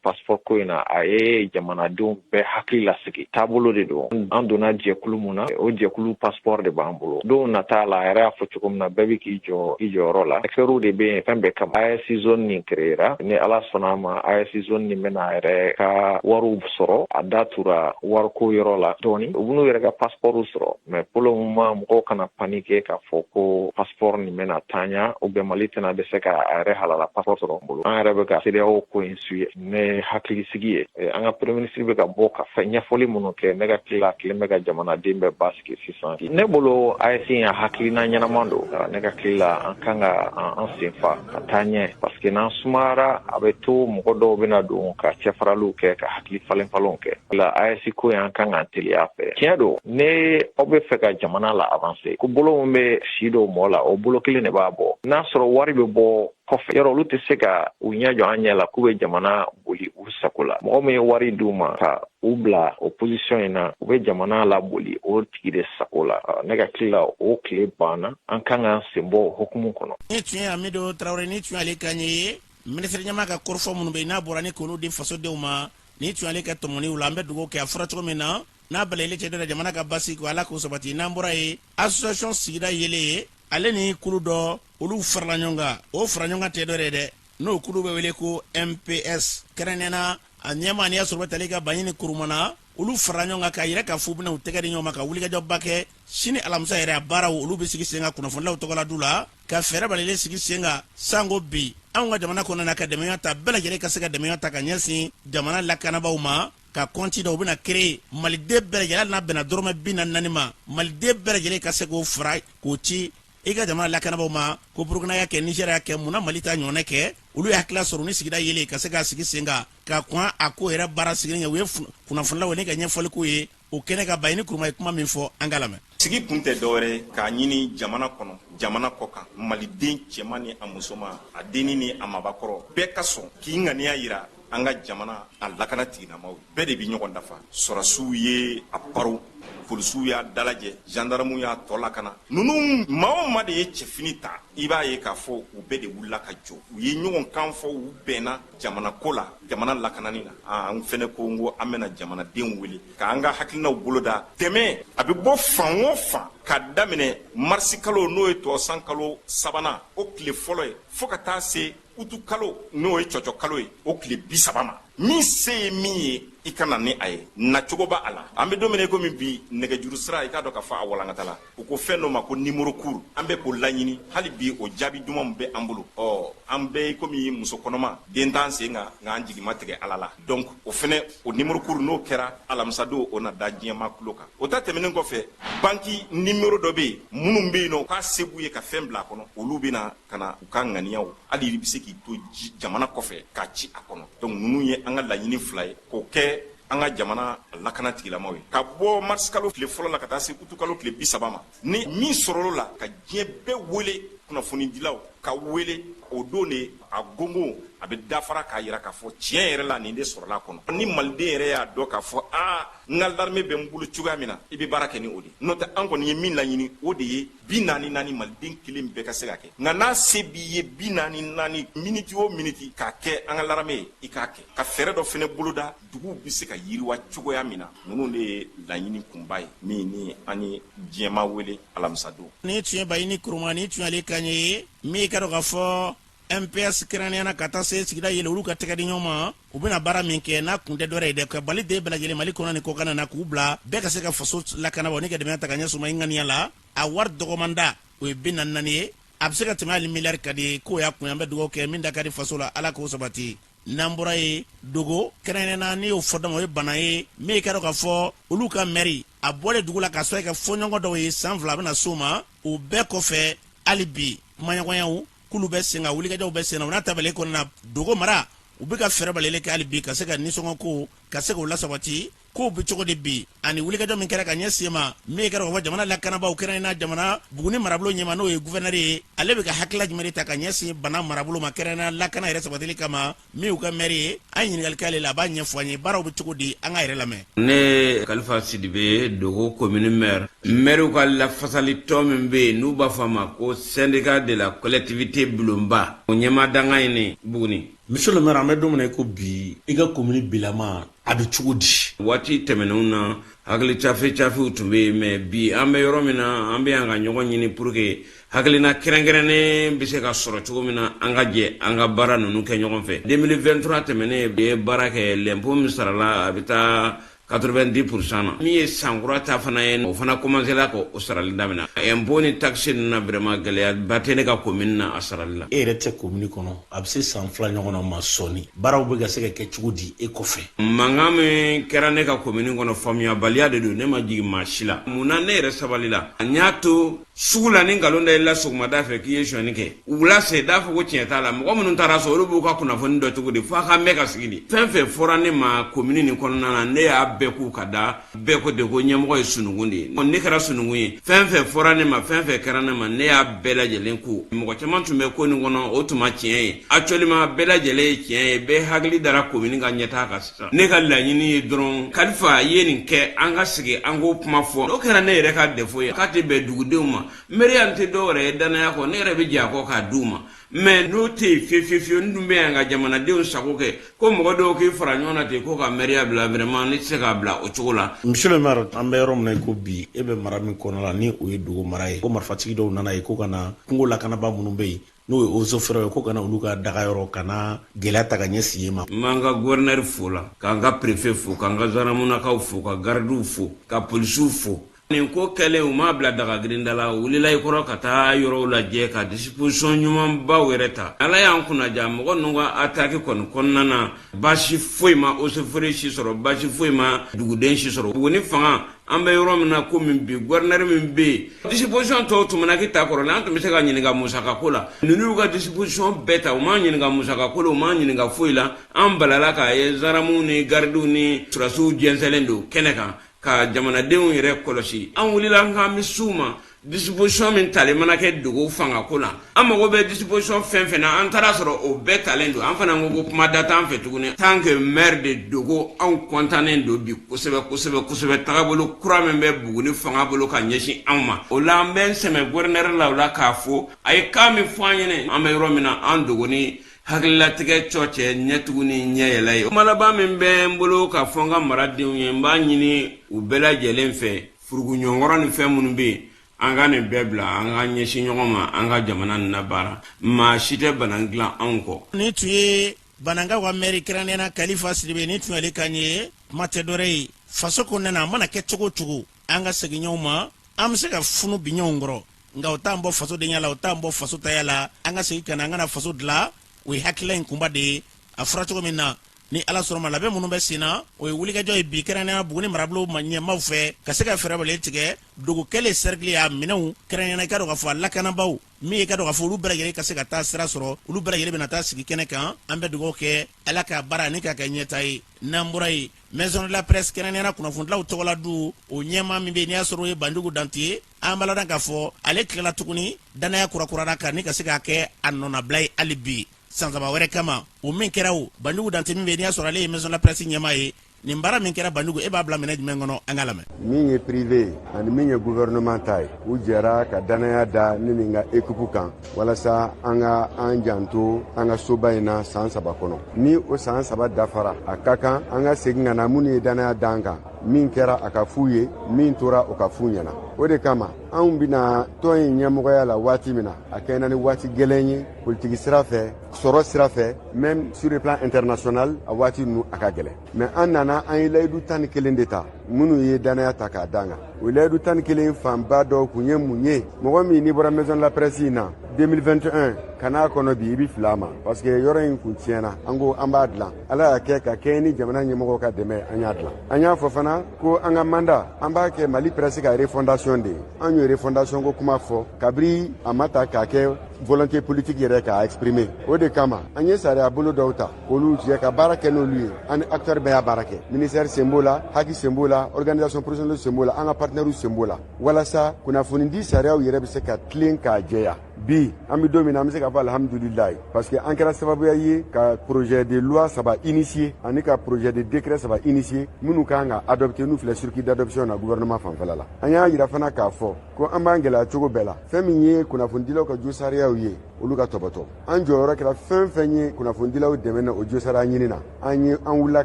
S12: passeport ko in na, a ye jamanadenw bɛɛ hakili lasigi. Taabolo de don. An donna jɛkulu mun na, o jɛkulu passeport de b'an bolo. Don nata la, a yɛrɛ y'a fɔ cogo min na, bɛɛ bɛ k'i jɔ i jɔyɔrɔ la. Expertw de bɛ yen fɛn bɛɛ kama. AES zone nin créera, ni Ala sɔnna a ma, AES zone nin bɛna a yɛrɛ ka wariw sɔrɔ. A da tura wariko yɔrɔ la dɔɔni, u bɛn'u yɛrɛ ka passeportw sɔrɔ. Mais pour le moment, mɔgɔw kana paniquer k'a fɔ ko passeport nin bɛna tanya ou bien Mali tɛna dɛsɛ ka a yɛrɛ halala passeport sɔrɔ bolo. An yɛrɛ bɛ ka CEDEAO ko in suit ne hakilisigi ye. An ka premier ministre bɛ ka bɔ ka fɛn ɲɛfɔli minnu kɛ, ne ka tile la, kelen bɛ ka jamanaden bɛɛ basigi sisan. Ne bolo, AES in, a hakilina ɲɛnama don. Ne ka tile la, an kan ka an sen fa ka taa ɲɛ, parce que n'an sumayara, a bɛ to mɔgɔ dɔw bɛna don ka cɛfaraliw kɛ, ka hakili falen falenw kɛ la. AES ko in, an kan k'an teliya fɛ. Tiɲɛ don, ne aw bɛ fɛ ka jamana la avancer, ko bolo min bɛ si don mɔɔ la, o bolo kelen de b'a bɔ. N'a sɔrɔ wari bɛ bɔ kɔfɛ yɔrɔ, olu tɛ se ka u ɲɛ jɔ an ɲɛ la k'u bɛ jamana boli u sago la. Mɔgɔ min ye wari d'u ma ka u bila o position in na, u bɛ jamana laboli o tigi de sago la. Ne ka tile la, o tile banna, an kan k'an sen bɔ o hukumu kɔnɔ.
S2: Ni tun ye Amidu Tarawele, ni tun y'ale kan ye, minisiri ɲɛmaa ka kɔrɔfɔ minnu bɛ yen n'a bɔra ni k'olu di fasodenw ma, ni tun y'ale ka tɔmɔniw la. An bɛ dugawu kɛ, a fɔra cogo min na, n'a balalen cɛ dɔ jamana ka basi ko Ala k'o sabati. N'an bɔra ye, association Sigida Yeelen ye, ale ni kulu dɔ, olu farala ɲɔgɔn kan. O fara ɲɔgɔn kan tɛ dɔ yɛrɛ dɛ, n'o kulu bɛ wele ko MPS kɛrɛnkɛrɛnnenya na, a ɲɛmaa n'i y'a sɔrɔ bɛ tali ka Baɲini Kurumana. Olu farala ɲɔgɔn kan k'a yira k'a fɔ u bɛna u tɛgɛ di ɲɔgɔn ma ka wulikajɔba kɛ sini alamisa yɛrɛ. A baaraw, olu bɛ sigi sen kan kunnafonilaw tɔgɔla du la, ka fɛɛrɛ balalen sigi sen kan sanko bi anw ka jamana kɔnɔna na, ka dɛmɛya ta, bɛɛ lajɛlen ka se ka dɛmɛya ta ka ɲɛsin jamana lakanabaaw ma, ka kɔnti dɔ u bɛna créer, maliden bɛɛ lajɛlen, hali n'a bɛnna dɔrɔmɛ 44 ma, maliden bɛɛ lajɛlen ka se k'o fara k'o ci i ka jamana lakanabaaw ma. Ko Burukina y'a kɛ, Nizɛri y'a kɛ, munna Mali t'a ɲɔgɔnna kɛ? Olu ye hakilila sɔrɔ ni Sigida Yeelen ka se k'a sigi sen kan ka kɔn a ko yɛrɛ baara sigi ɲɛ. U ye kunnafonilaw ne ka ɲɛfɔli k'u ye o kɛnɛ kan. Baɲini Kuruma ye kuma min fɔ, an k'a lamɛn.
S13: Sigi kun tɛ dɔwɛrɛ k'a ɲini jamana kɔnɔ, jamana kɔ kan, maliden cɛman ni a musoman, a denni ni a mabakɔrɔ, bɛɛ ka sɔn k'i ŋaniya yira an ka jamana a lakana tigilamaw. Bɛɛ de bi ɲɔgɔn dafa. Sɔrɔsiw ye a baro, polisiw y'a dalajɛ, gendarmew y'a tɔ lakana. Ninnu maa o maa de ye cɛfini ta, i b'a ye k'a fɔ u bɛɛ de wulila ka jɔ, u ye ɲɔgɔn kan fɔ, u bɛnna jamana ko la, jamana lakanani na. An fɛnɛ ko n ko an bɛna jamanadenw wele k'an ka hakilinaw boloda. Dɛmɛ a bɛ bɔ fan o fan, ka daminɛ marisi kalo, n'o ye tɔsan kalo sabanan o tile fɔlɔ ye, fo ka taa se utu kalo, n'o ye cɔcɔ kalo ye, o tile 30 ma. Min se ye min ye, i ka na ni a ye, nacogo b'a a la. An bɛ don min na i komi bi, nɛgɛjuru sira, i k'a dɔn k'a fɔ a walankata la. U ko fɛn dɔ ma ko numéro court, an bɛ k'o laɲini hali bi, o jaabi dumanw bɛ an bolo. Ɔ an bɛ komi muso kɔnɔma, den t'an sen kan, nka an jigi ma tigɛ Ala la. Donc o fɛnɛ, o numéro court, n'o kɛra alamisadon, o na da diɲɛmaa tulo kan. O ta tɛmɛnen kɔfɛ, banki numéro dɔ bɛ yen, minnu bɛ yen nɔ k'a se b'u ye ka fɛn bila a kɔnɔ, olu bɛna ka na u ka ŋaniyaw, hali i bɛ se k'i to jamana kɔfɛ k'a ci a kɔnɔ. Donc ninnu ye an ka laɲini fila ye k'o kɛ an ka jamana lakana tigilamaw ye, ka bɔ marisikalo tile fɔlɔ la ka taa se utukalo tile 30 ma. Ni min sɔrɔl'o la, ka diɲɛ bɛɛ wele, kunnafonidilaw ka wele. O don de a gongon a bɛ dafara k'a yira k'a fɔ tiɲɛ yɛrɛ la nin de sɔrɔla a kɔnɔ. Ni maliden yɛrɛ y'a dɔn k'a fɔ aa n ka l'armée bɛ n bolo cogoya min na, i bɛ baara kɛ ni o de ye. N'o tɛ, an kɔni ye min laɲini, o de ye 44 maliden kelen bɛɛ ka se ka kɛ. Nka n'a se b'i ye 44 miniti o miniti k'a kɛ an ka l'armée ye, i k'a kɛ. Ka fɛɛrɛ dɔ fɛnɛ boloda duguw bɛ se ka yiriwa cogoya min na. Ninnu de ye laɲini kunba ye min ni an ye diɲɛmaa wele alamisadon.
S2: Nin tun ye Bayini Koroma, nin tun y'ale kan ye min ye ka dɔn k'a fɔ MPS kɛrɛnkɛrɛnnenya na ka taa se sigida yɛlɛ olu ka tɛgɛ di ɲɔgɔn ma, u bɛna baara min kɛ n'a kun tɛ dɔwɛrɛ ye dɛ, ka maliden bɛɛ lajɛlen Mali kɔnɔ ni kɔkan na k'u bila bɛɛ ka se ka faso lakanabɔ ni ka dɛmɛ ta ka ɲɛsin u ma i ŋaniya la. A wari dɔgɔmanda o ye 44 ye, a bɛ se ka tɛmɛ hali miliyari ka di k'o y'a kun ye. An bɛ dugawu kɛ, min da ka di faso la, Ala k'o sabati. N'an bɔra yen, Dogo kɛrɛnkɛrɛnnenya na, n'i y'o fɔ dama, o ye Bana ye min ye ka dɔn k'a fɔ olu ka mɛri a bɔlen dugu la k'a sɔrɔ kɛ fɔɲɔgɔn dɔw ye san 2 a bɛna s'o ma. O bɛɛ kɔfɛ, hali bi kumaɲɔgɔnyaw k'olu bɛ sen kan, wulikajɔw bɛ sen na. O n'a ta bɛɛ kɔnɔna na, Dogo mara u bɛ ka fɛɛrɛ balele kɛ hali bi ka se ka nisɔngɔ ko ka se k'o lasabati. Kow bɛ cogo di bi ani wulikajɔ min kɛra ka ɲɛsin ma min ye ka dɔn k'a fɔ jamana lakanabaaw kɛrɛnkɛrɛnnenya na jamana Buguni marabolo ɲɛmaa n'o ye guvɛnɛri ye, ale bɛ ka hakilila jumɛn de ta ka ɲɛsin Bana marabolo ma kɛrɛnkɛrɛnnenya na lakana yɛrɛ sabatili kama? Min y'u ka mɛri ye, an ye ɲininkali k'ale la, a b'a ɲɛfɔ an ye baaraw bɛ cogo di. An k'a yɛrɛ lamɛn.
S14: Ne Kalifa Sidibe, Dogo commune maire, mɛriw ka lafasali tɔn min bɛ yen n'u b'a fɔ a ma ko syndicat de la collectivité bulonba, o ɲɛmaa dankan ye ne Buguni.
S15: Monsieur le maire, an bɛ don min na i ko bi, i ka commune bilama a bɛ cogo di?
S14: Waati tɛmɛnenw na, hakili cafe cafew tun bɛ yen, mais bi an bɛ yɔrɔ min na, an bɛ yan ka ɲɔgɔn ɲini pour que hakilina kɛrɛnkɛrɛnnen bɛ se ka sɔrɔ cogo min na, an ka jɛ an ka baara ninnu kɛ ɲɔgɔn fɛ. 2023 tɛmɛnen ye baara kɛ, l'impôt min sarala, a bɛ taa 90% na. Min ye sankura ta fana ye, o fana commencé la ka o sarali daminɛ. Impôt ni taxe ninnu na, vraiment gɛlɛyaba tɛ ne ka commune na a sarali la.
S15: E yɛrɛ tɛ commune kɔnɔ, a bɛ se san 2 ɲɔgɔn na ma sɔɔni, baaraw bɛ ka se ka kɛ cogo di e kɔfɛ?
S14: Mankan min kɛra ne ka commune kɔnɔ, faamuyabaliya de don. Ne ma jigin maa si la. Mun na ne yɛrɛ sabali la? N y'a to sugu la ni nkalon da i la sɔgɔmada fɛ k'i ye sonyani kɛ, wula se d'a fɔ ko tiɲɛ t'a la. Mɔgɔ minnu taara so, olu b'u ka kunnafoni dɔ cogo di fo a ka mɛn ka sigi di. Fɛn fɛn fɔra ne ma komini nin kɔnɔna na, ne y'a bɛɛ k'u ka da bɛɛ ko de ko ɲɛmɔgɔ ye sununkun de ye. Ne kɛra sununkun ye. Fɛn fɛn fɔra ne ma, fɛn fɛn kɛra ne ma, ne y'a bɛɛ lajɛlen ku. Mɔgɔ caman tun bɛ ko nin kɔnɔ, o tun ma tiɲɛ ye. Actuellement bɛɛ lajɛlen ye tiɲɛ ye, bɛɛ hakili dara komini ka ɲɛtaa kan. Ne ka laɲini ye dɔrɔn, Kalifa ye nin kɛ, an ka sigi an k'o kuma fɔ. N'o kɛra ne yɛrɛ ka défaut ye, k'a tɛ bɛn dugudenw ma, mɛriya tɛ dɔw yɛrɛ ye dannaya kɔ, ne yɛrɛ bɛ jɛ a kɔ k'a d'u ma. Mais n'o tɛ yen fiye fiye fiye, n dun bɛ yan ka jamanadenw sago kɛ, ko mɔgɔ dɔw k'i fara ɲɔgɔn na ten ko ka mɛriya bila, vraiment ne tɛ se k'a bila o cogo la.
S15: Monsieur le maire, an bɛ yɔrɔ min na i ko bi, e bɛ mara min kɔnɔ la ni o ye Dogo mara ye, ko marifatigi dɔw nana yen ko ka na kungo lakanabaa minnu bɛ yen n'o ye eaux et forêts ye, ko ka na olu ka dagayɔrɔ ka na gɛlɛya ta ka ɲɛsin yen ma.
S14: N b'an ka gouverneur fo la, k'an ka préfet fo, k'an ka zandamunakaw fo, ka gardiw fo, ka polisiw fo. Nin ko kɛlen, u m'a bila daga girinda la, u wulila i kɔrɔ ka taa yɔrɔw lajɛ ka disposition ɲumanbaw yɛrɛ ta. Ala y'an kunnaja, mɔgɔ ninnu ka attaque kɔni kɔnɔna na, baasi foyi ma eaux et forêts si sɔrɔ, baasi foyi ma duguden si sɔrɔ. Buguni fanga, an bɛ yɔrɔ min na komi bi, gouverneur min bɛ yen, disposition tɔw tun mana kɛ ta kɔrɔ, an tun bɛ se ka ɲininka musakako la. Ninnu y'u ka disposition bɛɛ ta, u m'an ɲininka musakako la, u m'an ɲininka foyi la. An balala k'a ye zandaramuw ni garidiw ni sɔrɔdasiw jɛnsɛnlen don kɛnɛ kan ka jamanadenw yɛrɛ kɔlɔsi. An wulila an k'an bɛ s'u ma. Disposition min talen mana kɛ Dogo fangako la, an mago bɛ disposition fɛn fɛn na, an taara sɔrɔ o bɛɛ talen don. An fana ko ko kuma da t'an fɛ tuguni. Tant que maire de Dogo, anw kɔntannen don bi kosɛbɛ kosɛbɛ kosɛbɛ, tagabolo kura min bɛ Buguni fanga bolo ka ɲɛsin anw ma. O la an bɛ n sɛmɛ gouverneur la o la k'a fɔ a ye kan min fɔ an ɲɛnɛ, an bɛ yɔrɔ min na, an Dogo ni hakililatigɛ cɔ cɛ ɲɛtugu ni ɲɛ yɛlɛ ye. Kuma laban min bɛ n bolo ka fɔ n ka maradenw ye, n b'a ɲini u bɛɛ lajɛlen fɛ, furuguɲɔgɔnkɔrɔ ni fɛn minnu bɛ yen, an ka nin bɛɛ bila, an ka ɲɛsin ɲɔgɔn ma, an ka jamana nin labaara. Maa si tɛ Banan dilan anw kɔ.
S2: Nin tun ye Banankaw ka mɛri kɛrɛnkɛrɛnnenya na Kalifa Sidibe, nin tun y'ale kan ye. Kuma tɛ dɔwɛrɛ ye, faso ko nana, a mana kɛ cogo o cogo, an ka segin ɲɔgɔn ma. An bɛ se ka funu bi ɲɔgɔn kɔrɔ, nka o t'an bɔ fasodenya la, o t'an bɔ faso taya la. An ka segin ka na, an ka na faso dilan, o ye hakilila in kunba de ye. A fɔra cogo min na, ni Ala sɔnna ma, labɛn minnu bɛ sen na, o ye wulikajɔ ye bi kɛrɛnkɛrɛnnenya Buguni marabolo ma ɲɛmaaw fɛ ka se ka fɛɛrɛ bɛɛ tigɛ Dogo kɛlen cercle y'a minɛnw kɛrɛnkɛrɛnnenya, i ka dɔn k'a fɔ a lakanabaaw min ye ka dɔn k'a fɔ olu bɛɛ lajɛlen ka se ka taa sira sɔrɔ, olu bɛɛ lajɛlen bɛna taa sigi kɛnɛ kan. An bɛ dugawu kɛ, Ala ka baara ni k'a kɛ ɲɛta ye. N'an bɔra yen, maison de la presse kɛrɛnkɛrɛnnenya kunnafonidilaw tɔgɔla du, o ɲɛmaa min bɛ yen n'i y'a sɔrɔ o ye Banjugu Dante ye. An b'a ladɔn k'a fɔ ale tilala tuguni dannaya kurakurara kan ni ka se k'a kɛ a nɔnabila ye hali bi san 3 wɛrɛ kama. O min kɛra, o Banjugu Dante min bɛ n'i y'a sɔrɔ ale ye Maison de la Presse ɲɛmaa ye, nin baara min kɛra, Banjugu, e b'a bila minɛ jumɛn kɔnɔ? An k'a lamɛn.
S16: Min ye privé ani min ye gouvernement ta ye, u jɛra ka dannaya da ne ni n ka équipe kan walasa an ka an janto an ka soba in na san 3 kɔnɔ. Ni o san 3 dafara, a ka kan an ka segin ka na minnu ye dannaya da an kan, min kɛra a ka f'u ye, min tora o ka f'u ɲɛna. O de kama anw bɛna tɔn in ɲɛmɔgɔya la waati min na, a kɛɲɛna ni waati gɛlɛn ye politiki sira fɛ, sɔrɔ sira fɛ, même sur le plan international, a waati ninnu a ka gɛlɛn. Mais an nana, an ye layidu 11 de ta minnu ye dannaya ta k'a d'an kan. O layidu 11 fanba dɔw kun ye mun ye? Mɔgɔ min n'i bɔra Maison de la Presse in na 2021 ka n'a kɔnɔ bi, i bɛ fili a ma, parce que yɔrɔ in kun tiɲɛna. An ko an b'a dilan. Ala y'a kɛ ka kɛɲɛ ni jamana ɲɛmɔgɔw ka dɛmɛ, an y'a dilan. An y'a fɔ fana ko an ka mandat, an b'a kɛ Mali presse ka refondation de ye. An y'o refondation ko kuma fɔ kabiri a ma ta k'a kɛ volonté politique yɛrɛ k'a exprimer. O de kama an ye sariya bolo dɔw ta k'olu jɛ ka baara kɛ n'olu ye. An ni acteur bɛɛ y'a baara kɛ: ministère sen b'o la, HAC sen b'o la, organisation professionnelle sen b'o la, an ka partenaires sen b'o la, walasa kunnafonidi sariyaw yɛrɛ bɛ se ka tilen k'a jɛya. Bi an bɛ don min na, an bɛ se k'a fɔ alhamdulilayi, parce que an kɛra sababuya ye ka projet de loi saba initier ani ka projet de décret saba initier minnu kan ka adopter, n'u filɛ circuit d'adoption na gouvernement fanfɛla la. An y'a yira fana k'a fɔ ko an b'an gɛlɛya cogo bɛɛ la, fɛn min ye kunnafonidilaw ka josariyaw ye, olu ka tɔbɔtɔ. An jɔyɔrɔ kɛra fɛn fɛn ye kunnafonidilaw dɛmɛ na o josariya ɲini na, an ye an wulila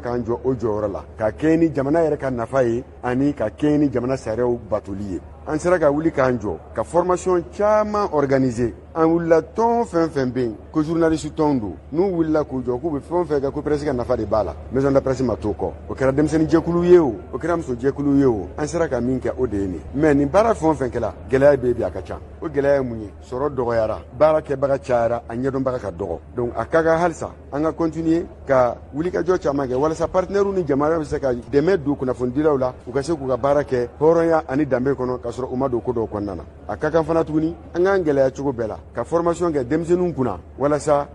S16: k'an jɔ o jɔyɔrɔ la ka kɛɲɛ ni jamana yɛrɛ ka nafa ye ani ka kɛɲɛ ni jamana sariyaw batoli ye. An sera ka wuli k'an jɔ ka formation caman organiser. An wulila, tɔn fɛn fɛn bɛ yen ko journaliste tɔn don, n'u wulila k'u jɔ k'u bɛ fɛn o fɛn kɛ ko presse ka nafa de b'a la, Maison de la Presse ma t'o kɔ. O kɛra denmisɛnnin jɛkulu ye o, o kɛra muso jɛkulu ye o, an sera ka min kɛ, o de ye nin. Mais nin baara fɛn o fɛn kɛla, gɛlɛya bɛ yen bi, a ka ca. O gɛlɛya ye mun ye? Sɔrɔ dɔgɔyara, baara kɛbaga cayara, a ɲɛdɔnbaga ka dɔgɔ. Donc a ka kan halisa an ka continuer ka wulikajɔ caman kɛ walasa partenaires ni jamana bɛ se ka dɛmɛ don kunnafonidilaw la, u ka se k'u ka baara kɛ hɔrɔnya ani danbe kɔnɔ, k'a sɔrɔ u ma don ko dɔw kɔnɔna na. A ka kan fana tuguni an k'an gɛlɛya cogo bɛɛ la ka formation kɛ denmisɛnninw kunna, walasa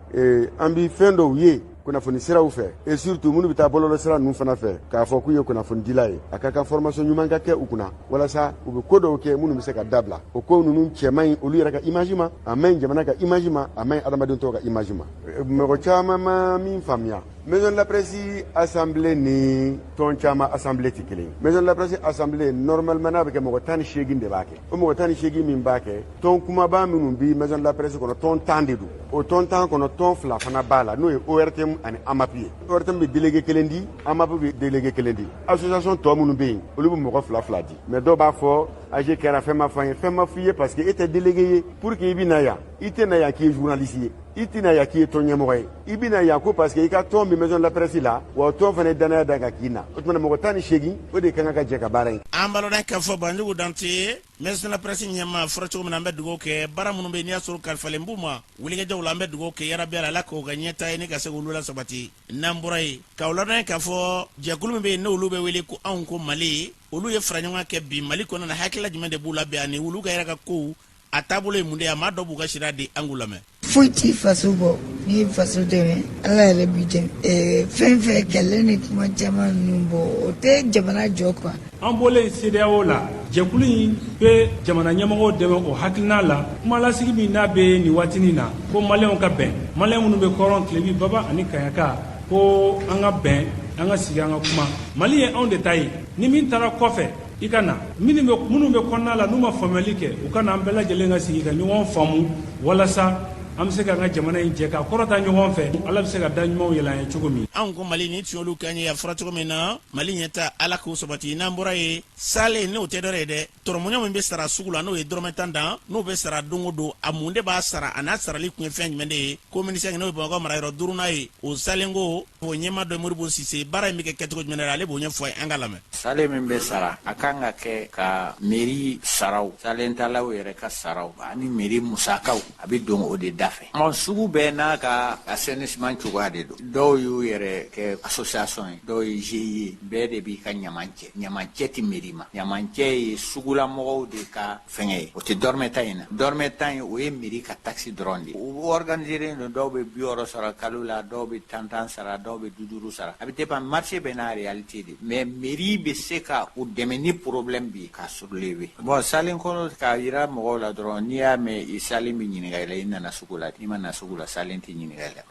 S16: an bi fɛn dɔw ye kunnafoni siraw fɛ, et surtout minnu bɛ taa bɔlɔlɔ sira ninnu fana fɛ k'a fɔ k'u ye kunnafonidila ye. A ka kan formation ɲuman ka kɛ u kunna walasa u bɛ ko dɔw kɛ minnu bɛ se ka dabila. O ko ninnu cɛ man ɲi olu yɛrɛ ka image ma, a man ɲi jamana ka image ma, a man ɲi adamaden tɔw ka image ma. Mɔgɔ caman ma min faamuya, Maison de la Presse assemblée ni tɔn caman assemblée tɛ kelen ye. Maison de la Presse assemblée, normalement n'a bɛ kɛ, mɔgɔ 18 de b'a kɛ. O mɔgɔ 18 min b'a kɛ, tɔn kumaba minnu bi Maison de la Presse kɔnɔ, tɔn 10 de don. O tɔn 10 kɔnɔ, tɔn fila fana b'a la, n'o ye ORTM ani AMAP ye. ORTM bɛ délégué kelen di, AMAP bɛ délégué kelen di. Association tɔ minnu bɛ yen, olu bɛ mɔgɔ fila fila di. Mais dɔw b'a fɔ AG kɛra, fɛn ma fɔ an ye. Fɛn ma f'i ye parce que e tɛ délégué ye. Pour que i bɛ na yan, i tɛ na yan k'i ye journaliste ye, i tɛna yan k'i ye tɔn ɲɛmɔgɔ ye, i bɛna yan ko parce que i ka tɔn bɛ Maison de la Presse la, wa tɔn fana ye danaya da kan k'i na. O tuma na mɔgɔ 18, o de ka kan ka jɛ ka baara in.
S2: An b'a lɔn k'a fɔ Banjugu Dante, Maison de la Presse ɲɛmaa, fɔra cogo min na, an bɛ dugawu kɛ baara minnu bɛ yen n'i y'a sɔrɔ kalifalen b'u ma wulikajɔw la, an bɛ dugawu kɛ yarabi Ala k'o ka ɲɛta ye ni ka se k'olu la sabati. N'an bɔra yen, k'aw ladɔn k'a fɔ jɛkulu min bɛ yen n'olu bɛ wele ko Anw ko Mali, olu ye fara ɲɔgɔn kɛ bi Mali kɔnɔ na. Hakilila jumɛn de b'u la bi ani olu ka yɛrɛ ka kow a taabolo ye mun de ye? A maa dɔ b'u ka sira di, an k'u lamɛn.
S17: Foyi t'i faso bɔ. N'i ye faso dɛmɛ, Ala yɛrɛ b'i dɛmɛ. Fɛn fɛn kɛlɛ ni kuma caman ninnu bɔ, o tɛ jamana jɔ quoi.
S18: An bɔlen CEDEAO la, jɛkulu in bɛ jamana ɲɛmɔgɔw dɛmɛ o hakilina la. Kumalasigi min n'a bɛ nin waatinin na ko maliyɛnw ka bɛn, maliyɛn minnu bɛ kɔrɔn, tilebi, baba ani kaɲaka, ko an ka bɛn, an ka sigi, an ka kuma. Mali ye anw de ta ye. Ni min taara kɔfɛ, i ka na. Minnu bɛ kɔnɔna la, n'u ma faamuyali kɛ, u ka na, an bɛɛ lajɛlen ka sigi ka ɲɔgɔn faamu walasa an bɛ se k'an ka jamana in jɛ k'a kɔrɔta ɲɔgɔn fɛ, Ala bɛ se ka da ɲumanw yɛlɛ an ye cogo min.
S2: Anw ko Mali, ni tun y'olu kan ye. A fɔra cogo min na, Mali ɲɛta, Ala k'o sabati. N'an bɔra yen, salen n'o tɛ dɔwɛrɛ ye dɛ, tɔrɔmɔɲɔ min bɛ sara sugu la, n'o ye dɔrɔmɛ 10 dan, n'o bɛ sara don o don, a mun de b'a sara a n'a sarali kun ye fɛn jumɛn de ye? Commune 5, n'o ye Bamakɔ marayɔrɔ duurunan ye, o salen ko o ɲɛmaa dɔ Modibo Sise, baara in bɛ kɛ kɛcogo jumɛn na, ale b'o ɲɛfɔ an ka lamɛn.
S19: Salen min bɛ sara, a kan ka kɛ ka mairie saraw, salentalaw yɛrɛ ka saraw ani mairie musakaw, a bɛ don o de da. da fɛ. Bon, sugu bɛɛ n'a ka assainissement cogoya de don. Dɔw y'u yɛrɛ kɛ association ye, dɔw ye GIE. Bɛɛ de b'i ka ɲaman cɛ. Ɲaman cɛ tɛ mairie ma, ɲaman cɛ ye sugulamɔgɔw de ka fɛngɛ ye, o tɛ dɔrɔmɛ tan in na. Dɔrɔmɛ tan in, o ye mairie ka taxe dɔrɔn de ye. U organisélen don, dɔw bɛ 60 sara kalo la, dɔw bɛ 10 10 sara, dɔw bɛ 5 5 sara. A bɛ dépend, marché bɛɛ n'a réalité de, mais mairie bɛ se ka u dɛmɛ ni problème bɛ yen ka soulever. Bon, salen kɔnɔ, k'a yira mɔgɔw la dɔrɔn, n'i y'a mɛn i salen bɛ ɲininka i la, i nana sugu la. N'i ma na sugu la, salen tɛ ɲininka i la.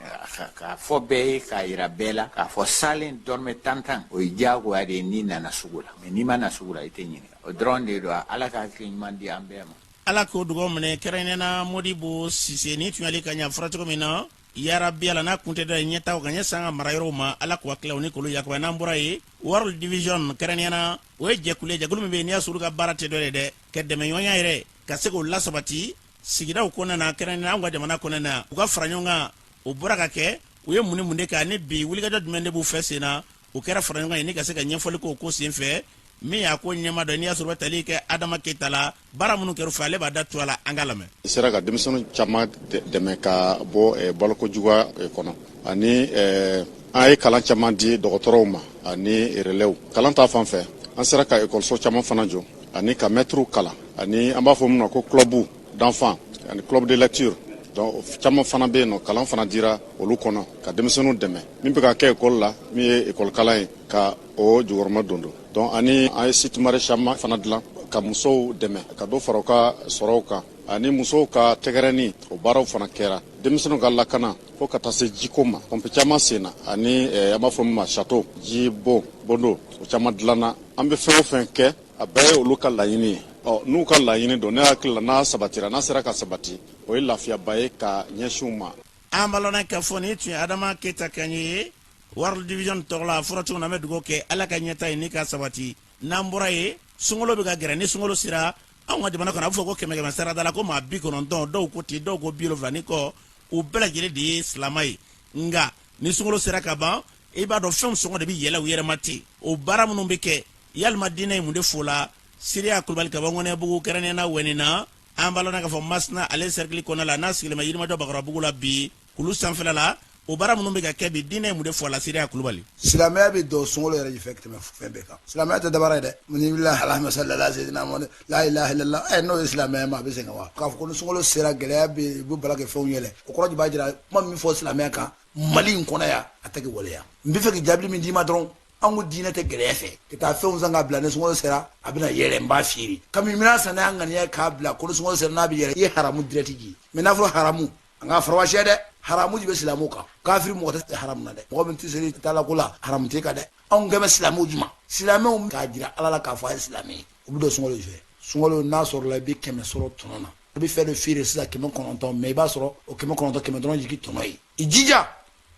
S19: K'a fɔ bɛɛ ye, k'a yira bɛɛ la k'a fɔ salen dɔrɔmɛ 10 10, o ye diyagoya de ye n'i nana sugu la, mais n'i ma na sugu la, i tɛ ɲininka. O dɔrɔn de don. Ala ka hakili ɲuman di an bɛɛ ma.
S2: Ala k'o dugaw minɛ, kɛrɛnkɛrɛnnenya Modibo Sise ni tunyali ka ɲa fɔra cogo min na, yarabi Ala n'a kun tɛ da ɲɛtaw ka ɲɛ san ka mara yɔrɔw ma, Ala k'u hakililaw ni k'olu yakubaya. N'an bɔra yen, World Division, kɛrɛnkɛrɛnnenya na, o ye jɛkulu ye, jɛkulu min bɛ yen n'i y'a sɔrɔ olu ka baara tɛ dɔ ye dɛ, ka dɛmɛɲɔgɔnya yɛrɛ ka se k'o lasabati sigidaw kɔnɔna na, kɛrɛnkɛrɛnnenya anw ka jamana kɔnɔna na, u ka fara ɲɔgɔn kan. O bɔra ka kɛ, u ye mun ni mun de kɛ ani bi wulikajɔ jumɛn de b'u fɛ sen na? O kɛra fara ɲɔgɔn ye ni ka se ka ɲɛfɔli k'o ko sen fɛ. Min y'a ko ɲɛma dɔ, n'i y'a sɔrɔ bɛ tali kɛ Adama Keyita la, baara minnu kɛra fɛ, ale b'a da tu a la, an k'a lamɛn.
S20: I sera ka denmisɛnnin caman dɛmɛ ka bɔ balokojuguya kɔnɔ, ani an ye kalan caman di dɔgɔtɔrɔw ma ani relais. Kalan ta fan fɛ, an sera ka ekɔliso caman fana jɔ ani ka mɛtiriw kalan, ani an b'a fɔ min ma ko club d'enfants ani club de lecture. Donc caman fana bɛ yen nɔ, kalan fana dira olu kɔnɔ ka denmisɛnninw dɛmɛ min bɛ ka kɛ ekɔli la, min ye ekɔli kalan ye, ka o jukɔrɔma don don. Donc ani an ye site maraîcher caman fana dilan ka musow dɛmɛ ka dɔ fara u ka sɔrɔw kan, ani musow ka tɛgɛrɛni, o baaraw fana kɛra. Denmisɛnninw ka lakana, fo ka taa se jiko ma, pɔnpe caman senna, ani an b'a fɔ min ma château, ji bon bondo, o caman dilanna. An bɛ fɛn o fɛn kɛ, a bɛɛ ye olu ka laɲini ye. Ɔ n'u ka laɲini don, ne hakili la, n'a sabatira, n'a sera ka sabati, o ye lafiyaba ye ka ɲɛsin u ma.
S2: An b'a lɔn k'a fɔ nin tun ye Adama Keyita kan ye World Division tɔgɔ la. A fɔra cogo min na, an bɛ dugawu kɛ, Ala ka ɲɛta ye ni ka sabati. N'an bɔra yen, sunkalo bɛ ka gɛrɛ. Ni sunkalo sera anw ka jamana kɔnɔ, a bɛ fɔ ko kɛmɛ kɛmɛ sarada la ko maa 90, dɔw ko ten, dɔw ko 70 ni kɔ, u bɛɛ lajɛlen de ye silamɛ ye. Nka ni sunkalo sera ka ban, i b'a dɔn fɛnw sɔngɔ de bɛ yɛlɛ u yɛrɛ ma ten. O baara minnu bɛ kɛ, yalima diinɛ ye mun de fo la? Siriya Kulubali ka bɔ Ŋɔnɛbugu, kɛrɛnkɛrɛnnenya la Wɛnina, an b'a lɔn k'a fɔ Masina ale cercle kɔnɔna la, n'a sigilen bɛ Yirimajɔ Bakɔrɔbabugu la bi, kulu sanfɛla la, o baara minnu bɛ ka kɛ bi, diinɛ ye mun de fɔ a la? Siriya Kulubali.
S21: Silamɛya bɛ dɔn sunkalo yɛrɛ de fɛ ka tɛmɛ fɛn bɛɛ kan. Silamɛya tɛ dabara ye dɛ. Ni wulila, alahuma salli ala sayyidina Muhammad, la ilaha illallah. Ɛ, n'o ye silamɛya ma, a bɛ sɛgɛn wa? K'a fɔ ko ni sunkalo sera, gɛlɛya bɛ yen, u bɛ bala kɛ fɛnw yɛlɛ, o kɔrɔ de b'a jira kuma min fɔ silamɛya kan Mali in kɔnɔ yan, a tɛ kɛ waleya. N bɛ fɛ ka jaabili min d'i ma dɔrɔn, an ko diinɛ tɛ gɛlɛya fɛ ka taa fɛnw san k'a bila, ni sunkalo sera a bɛna yɛlɛ, n b'a feere. Kabini minɛn san n'a ŋaniya k'a bila ko ni sunkalo sera n'a bɛ yɛlɛ, i ye haramu direct ji. Mais n'a fɔra haramu, an k'a farawasiya dɛ, haramu de bɛ silamɛw kan. Kafiri mɔgɔ tɛ haramu na dɛ, mɔgɔ min tɛ seli t'a la ko la, haramu tɛ kan dɛ. Anw kɛmɛ silamɛw juma, silamɛw k'a jira Ala la k'a fɔ a ye silamɛ ye, o bɛ don sunkalo fɛ. Sunkalo n'a sɔrɔla, i bɛ 100 sɔrɔ tɔnɔ na. I bɛ fɛn dɔ feere sisan 900, mais i b'a sɔrɔ o 900, 100 dɔrɔn jigin tɔnɔ ye. I jija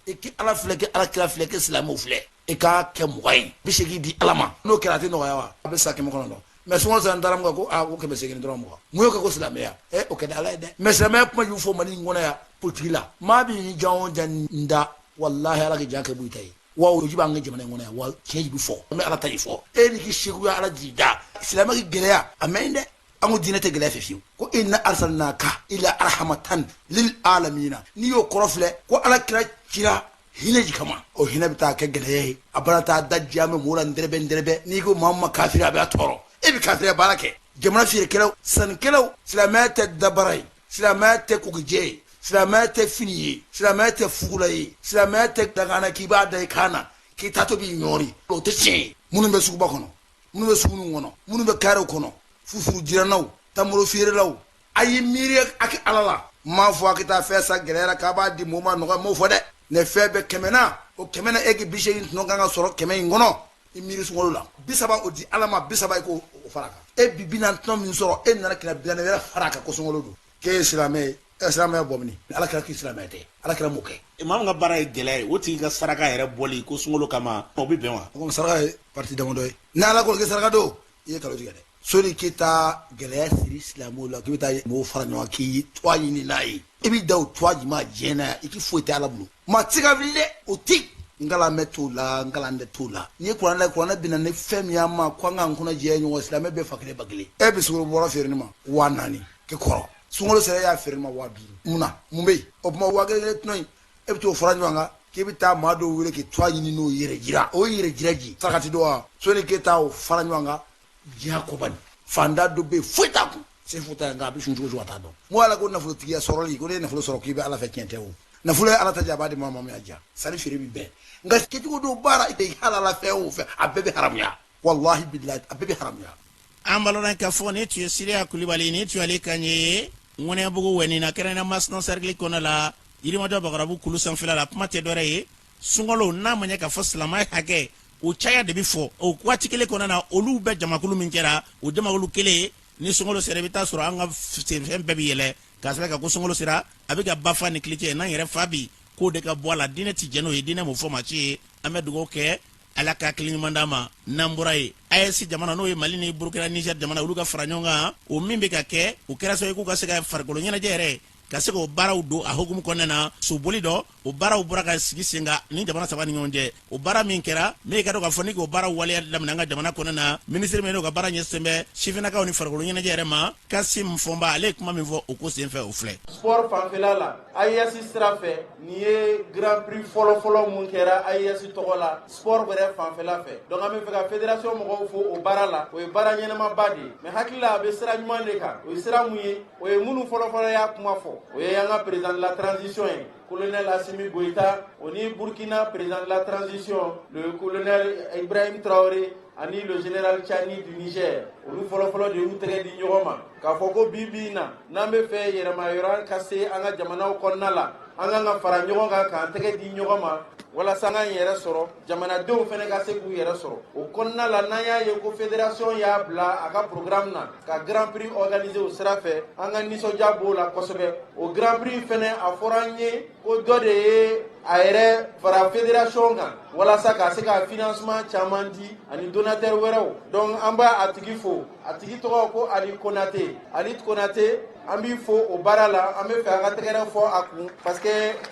S21: i k'i Ala filɛ, k'i Ala kira filɛ, k'i silamɛw filɛ, i k'a kɛ 20 ye, 80 di Ala ma. N'o kɛra, a tɛ nɔgɔya wa? A bɛ sa 900, mais sunkalo sera, n taara mun kan ko aa ko 800 dɔrɔn 20. Mun y'o kɛ? Ko silamɛya. Ɛ, o ka di Ala ye dɛ. Mais silamɛya kuma jugu fɔ Mali in kɔnɔ yan politiki la, maa bɛ ni jan o jan n da, walahi Ala ka jan kɛ bɔ i ta ye. Wa o ji b'an ka jamana in kɔnɔ yan wa, tiɲɛ ji bɛ fɔ, an bɛ Ala ta de fɔ. E ni k'i seguya Ala jigi da, silamɛ k'i gɛlɛya a mɛn dɛ. An ko diinɛ tɛ gɛlɛya fɛ fiyewu. Ko inna arsalnaka ila arhamatan lil alamina, n'i y'o kɔrɔ filɛ, ko Ala kira cira hinɛ ji kama, o hinɛ bɛ taa kɛ gɛlɛya ye. A bana taa da diya mɛ mɔgɔw la ndɛrɛbɛ ndɛrɛbɛ. N'i ko maa ma kafiri, a bɛ tɔɔrɔ. E bɛ kafiriya baara kɛ, jamana feerekɛlaw, sannikɛlaw. Silamɛya tɛ dabara ye, silamɛya tɛ kokijɛ ye, silamɛya tɛ fini ye, silamɛya tɛ fugula ye, silamɛya tɛ dagana k'i b'a da i kan na k'i taatɔ b'i ɲɔri, o tɛ tiɲɛ ye. Minnu bɛ suguba kɔnɔ, minnu bɛ suguninw kɔnɔ, minnu bɛ karew kɔnɔ, fufuru jirannaw, tamaro feerelaw, a ye miiri a kɛ Ala la. N m'a fɔ a ka taa fɛn san gɛlɛya la k'a b'a di mɔgɔ ma nɔgɔya, m'o fɔ dɛ. Ne fɛn bɛ 100 na, o 100 na, e k'i 80 tɔnɔ kan ka sɔrɔ 100 in kɔnɔ. I miiri sunkalo la, 30 o di Ala ma, 30 i k'o fara a kan. E bi 40 tɔnɔ min sɔrɔ, e nana 400 wɛrɛ fara a kan ko sunkalo don, k'e ye silamɛ ye. Ɛ, silamɛya bɔ mini? Ala kira k'i silamɛ tɛ, Ala kira m'o kɛ.
S15: Maa min ka baara ye gɛlɛya ye, o tigi ka saraka yɛrɛ bɔli ko sunkalo kama, o bɛ bɛn wa?
S21: O saraka ye partie damadɔ ye. Ni Ala ko k'i saraka don, i ye nkalon tigɛ dɛ. Sori k'i taa gɛlɛya siri silamɛw la, k'i bɛ taa mɔgɔw fara ɲɔgɔn kan k'i tɔgɔ ɲini n'a ye, i b'i da o tɔgɔ juma diɲɛ na yan, i k'i foyi tɛ Ala bolo. Maa tɛ se ka wuli dɛ, o tɛ yen. N kalan bɛ t'o la, n kalan tɛ t'o la. N'i ye kuranɛ lajɛ, kuranɛ bɛ na ni fɛn min y'an ma ko an k'an kɔnɔ jɛya ɲɔgɔn, silamɛ bɛɛ fa kelen ba kelen. E bɛ sukaro bɔrɔ feere ne ma 4000 k'i kɔrɔ. Sunkalo sera, e y'a feere ma 5000. Mun na? Mun bɛ yen? O tuma 1000 tɔnɔ in, e bɛ t'o fara ɲɔgɔn kan k'e bɛ taa maa dɔw wele k'i tɔgɔ ɲini n'o yɛrɛ jira, o yɛrɛ jira ji sarakati dɔ wa? Soni k'e taa o fara ɲɔgɔn kan, diɲɛ kɔbani fanda dɔ bɛ yen, foyi t'a kun, se foyi t'a ye, nka a bɛ sun cogo cogo a t'a dɔn. N ko ala ko nafolotigiya sɔrɔli, ko ne ye nafolo sɔrɔ k'i bɛ ala fɛ, tiɲɛ tɛ. O nafolo ye ala ta jɛ, a b'a di maa ma min y'a diya. Sanni feere bɛ bɛn, nka kɛcogo dɔw baara i tɛ halala fɛn o fɛn, a bɛɛ bɛ haramuya. Walahi bilahi, a bɛɛ bɛ haramuya.
S2: An balona ka fɔ nin tun ye Siriya Kulibali, nin tun y'ale kan ye Ŋɔnɛbugu wɛnina, kɛrɛnkɛrɛnnenya Masina cercle kɔnɔ la, Yirimajɔ Bagarabu kulu sanfɛla la. Kuma tɛ dɔwɛrɛ ye, sunkalo n'a ma ɲɛ k'a fɔ silamɛ hakɛ o caya de bɛ fɔ o waati kelen kɔnɔna na. Olu bɛɛ jamakulu min kɛra, o jamakulu kelen, ni sunkalo sera, i bɛ taa sɔrɔ an ka senfɛn bɛɛ bɛ yɛlɛ k'a sababu kɛ ko sunkalo sera, a bɛ ka ba fa ni kili cɛ n'an yɛrɛ fa bi k'o de ka bɔ a la. Diinɛ ti jɛn n'o ye, diinɛ m'o fɔ maa si ye. An bɛ dugawu kɛ, Ala ka hakili ɲuman d'an ma. N'an bɔra yen, AES jamana, n'o ye Mali ni Burukina, Niger jamana, olu ka fara ɲɔgɔn kan, o min bɛ ka kɛ, o kɛra sababu ye k'u ka se ka farikolo ɲɛnajɛ yɛrɛ ka se k'o baaraw don a hukumu kɔnɔna na. Soboli dɔ, o baaraw bɔra ka sigi sen kan ni jamana saba ni ɲɔgɔn cɛ. O baara min kɛra min ka dɔn k'a fɔ ni k'o baaraw waleya daminɛ an ka jamana kɔnɔna na, minisiri min n'o ka baara ɲɛsin bɛ sifinnakaw ni farikolo ɲɛnajɛ yɛrɛ ma, Kasim Fɔnba, ale ye kuma min fɔ o ko senfɛ, o filɛ.
S1: Sport fanfɛla la, AES sira fɛ, nin ye Grand Prix fɔlɔfɔlɔ mun kɛra AES tɔgɔ la sport yɛrɛ fanfɛla fɛ. Donc an bɛ fɛ ka fédération mɔgɔw fo o baara la, o ye baara ɲɛnamaba de ye. Mais hakili la, a bɛ sira ɲuman de kan. O ye sira mun ye? O ye minnu fɔlɔfɔlɔ y'a kuma fɔ, o ye an ka président de la transition ye, colonel Assimi Goïta, o ni Burkina président de la transition, le colonel Ibrahim Traoré, ani le général Tchani du Niger. Olu fɔlɔfɔlɔ de y'u tɛgɛ di ɲɔgɔn ma k'a fɔ ko bi bi in na, n'an bɛ fɛ yɛrɛmayɔrɔ ka se an ka jamanaw kɔnɔna la, an kan ka fara ɲɔgɔn kan k'an tɛgɛ di ɲɔgɔn ma walasa an k'an yɛrɛ sɔrɔ, jamanadenw fana ka se k'u yɛrɛ sɔrɔ. O kɔnɔna la, n'an y'a ye ko fédération y'a bila a ka programme na ka grand prix organiser o sira fɛ, an ka nisɔndiya b'o la kosɛbɛ. O grand prix fana, a fɔra an ye ko dɔ de ye a yɛrɛ fara fédération kan walasa ka se ka financement caman di ani donateur wɛrɛw. Donc an b'a a tigi fo, a tigi tɔgɔ ko Ali Konate. Ali Konate, an b'i fo o baara la. An bɛ fɛ an ka tɛgɛrɛ fɔ a kun, parce que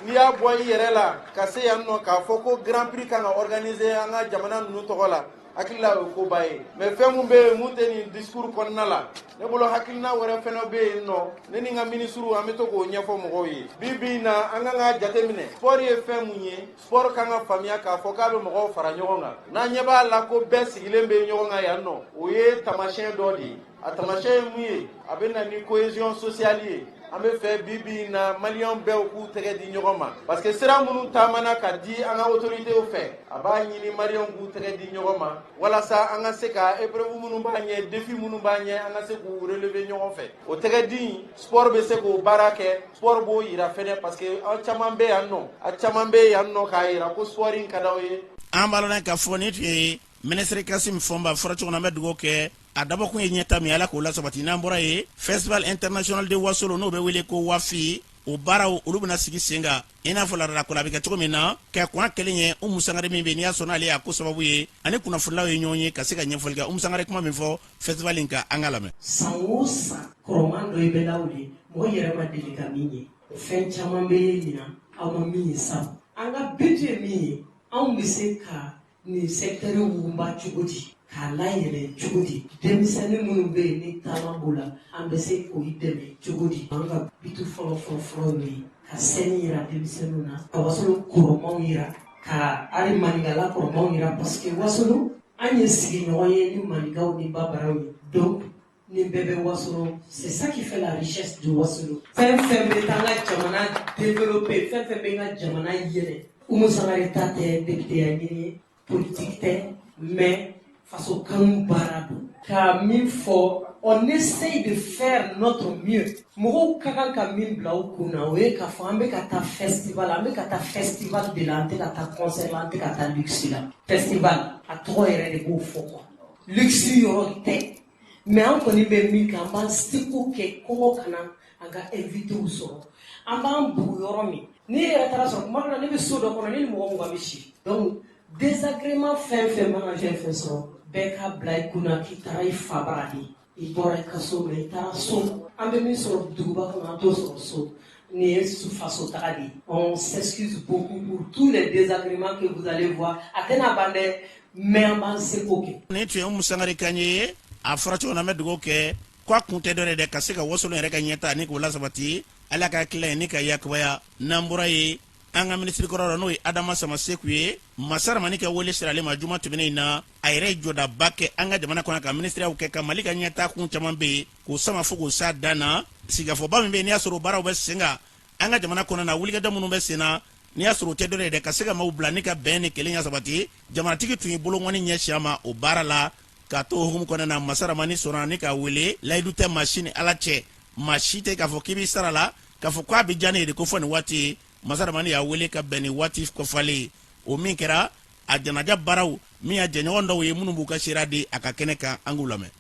S1: n'i y'a bɔ i yɛrɛ la ka se yan nɔ k'a fɔ ko grand prix kan ka organiser an ka jamana ninnu tɔgɔ la, hakili la o ye koba ye. Mais fɛn mun bɛ yen mun tɛ nin discours kɔnɔna la, ne bolo hakilina wɛrɛ fɛnɛ bɛ yen nɔ, ne ni n ka minisiriw an bɛ to k'o ɲɛfɔ mɔgɔw ye. Bi bi in na, an kan k'a jateminɛ sport ye fɛn mun ye. Sport kan ka faamuya k'a fɔ k'a bɛ mɔgɔw fara ɲɔgɔn kan. N'an ɲɛ b'a la ko bɛɛ sigilen bɛ ɲɔgɔn kan yan nɔ, o ye taamasiyɛn dɔ de ye. A taamasiyɛn ye mun ye? A bɛ na ni cohésion sociale ye. An bɛ fɛ bi bi in na, maliyɛn bɛɛ k'u tɛgɛ di ɲɔgɔn ma, parce que sira minnu taamana ka di an ka autorités fɛ, a b'a ɲini maliyɛnw k'u tɛgɛ di ɲɔgɔn ma walasa an ka se ka épreuve minnu b'an ɲɛ, défi minnu b'an ɲɛ, an ka se k'u relever ɲɔgɔn fɛ. O tɛgɛ di, sport bɛ se k'o baara kɛ. Sport b'o yira fɛnɛ, parce que aw caman bɛ yan nɔ, a caman bɛ yan nɔ k'a yira ko sport in ka d'aw ye.
S2: An b'a lɔn k'a fɔ nin tun ye minisiri Kasim Fɔnba fɔra cogo min na. An bɛ dugawu kɛ, a dabɔkun ye ɲɛta min, Ala k'o lasabati. N'an bɔra yen, Festival international de Wasolo, n'o bɛ wele ko Wafi, o baaraw olu bɛna sigi sen kan i n'a fɔ laadala ko la a bɛ kɛ cogo min na. Ka kɔn a kelen ye, Umu Sangare min bɛ n'i y'a sɔrɔ n'ale y'a ko sababu ye, ani kunnafonilaw ye ɲɔgɔn ye ka se ka ɲɛfɔli kɛ. Umu Sangare, kuma min fɔ festival in kan, an ka lamɛn.
S22: San o san, kɔrɔman dɔ i bɛ lawuli, mɔgɔ yɛrɛ ma deli ka min ye. Fɛn caman bɛ ɲinan aw ma min ye sa. An ka but ye min ye, anw bɛ se ka nin secteur wuguba cogo di, k'a layɛlɛ cogo di? Denmisɛnnin minnu bɛ yen ni talent b'u la, an bɛ se k'o dɛmɛ cogo di? An ka but fɔlɔ fɔlɔ fɔlɔ ye ka scène yira denmisɛnninw na, ka Wasolo kɔrɔmaw yira, ka hali maninkala kɔrɔmaw yira, parce que Wasolo, an ye sigiɲɔgɔn ye ni maninkaw ni babaraw ye. Donc nin bɛɛ bɛ Wasolo, c'est ça qui fait la richesse de Wasolo. Fɛn fɛn bɛ taa an ka jamana développer, fɛn fɛn bɛ n ka jamana yɛlɛ, Umu Sangare ta tɛ député ɲini ye, politique tɛ, mais faso kanu baara don. Ka min fɔ, on essaye de faire notre mieux. Mɔgɔw ka kan ka min bila u kun na, o ye k'a fɔ an bɛ ka taa festival, an bɛ ka taa festival de la, an tɛ ka taa concert la, an tɛ ka taa luxe la. Festival, a tɔgɔ yɛrɛ de b'o fɔ quoi, luxe yɔrɔ tɛ. Mais an kɔni bɛ min kɛ, an b'an seko kɛ kɔngɔ kana an ka invitéw sɔrɔ. An b'an bugu yɔrɔ min, n'i yɛrɛ taara sɔrɔ kuma dɔ la, ne bɛ so dɔ kɔnɔ, ne ni mɔgɔ 20 bɛ si. Donc désagrément fɛn fɛn mana fɛn fɛn sɔrɔ, bɛɛ ka bila i kunna k'i taara i fa bara de, i bɔra i ka so, mais i taara so. An bɛ min sɔrɔ duguba kɔnɔ, an t'o sɔrɔ so. Nin ye faso taga de ye. On s'excuse beaucoup pour tous les désagréments que vous allez voir. A tɛna ban dɛ, mais an b'an seko kɛ.
S2: Nin tun ye Umu Sangare kan ye. A fɔra cogo min na, an bɛ dugawu kɛ. ko a kun tɛ dɔ wɛrɛ dɛ, ka se ka wasolon yɛrɛ ka ɲɛtaa ni k'o lasabati. Ala ka hakilila ye ni ka yakubaya. N'an bɔra yen, an ka minisiri kɔrɔ dɔ, n'o ye Adama Samaseku ye, Masa Ramani ka wele sera ale ma juma tɛmɛnen in na. A yɛrɛ ye jɔdaba kɛ an ka jamana kɔnɔ ka minisiriyaw kɛ, ka Mali ka ɲɛtaa kun caman bɛ yen k'o sama fo k'o s'a dan na. Sigikafɔba min bɛ yen, n'i y'a sɔrɔ o baaraw bɛ sen kan an ka jamana kɔnɔ na, wulikajɔ minnu bɛ sen na, n'i y'a sɔrɔ o tɛ dɔ ye dɛ, ka se ka maaw bila ni ka bɛn ni kelenya sabati. Jamanatigi tun ye bolonkɔni ɲɛsin a ma o baara la. K'a to o hukumu kɔnɔna na, Masa Ramani sɔnna ni k'a wele. Layidu tɛ maa si ni Ala cɛ, maa si tɛ k'a fɔ k'i b'i sara la k'a fɔ k'a bɛ diya ne ye de ko fɔ nin waati ye. Masa Ramani y'a wele ka bɛn ni waati kɔfalen ye. O min kɛra a janaja baaraw min y'a jɛɲɔgɔn dɔw ye minnu b'u ka seereya di a ka kɛnɛ kan, an k'u lamɛn.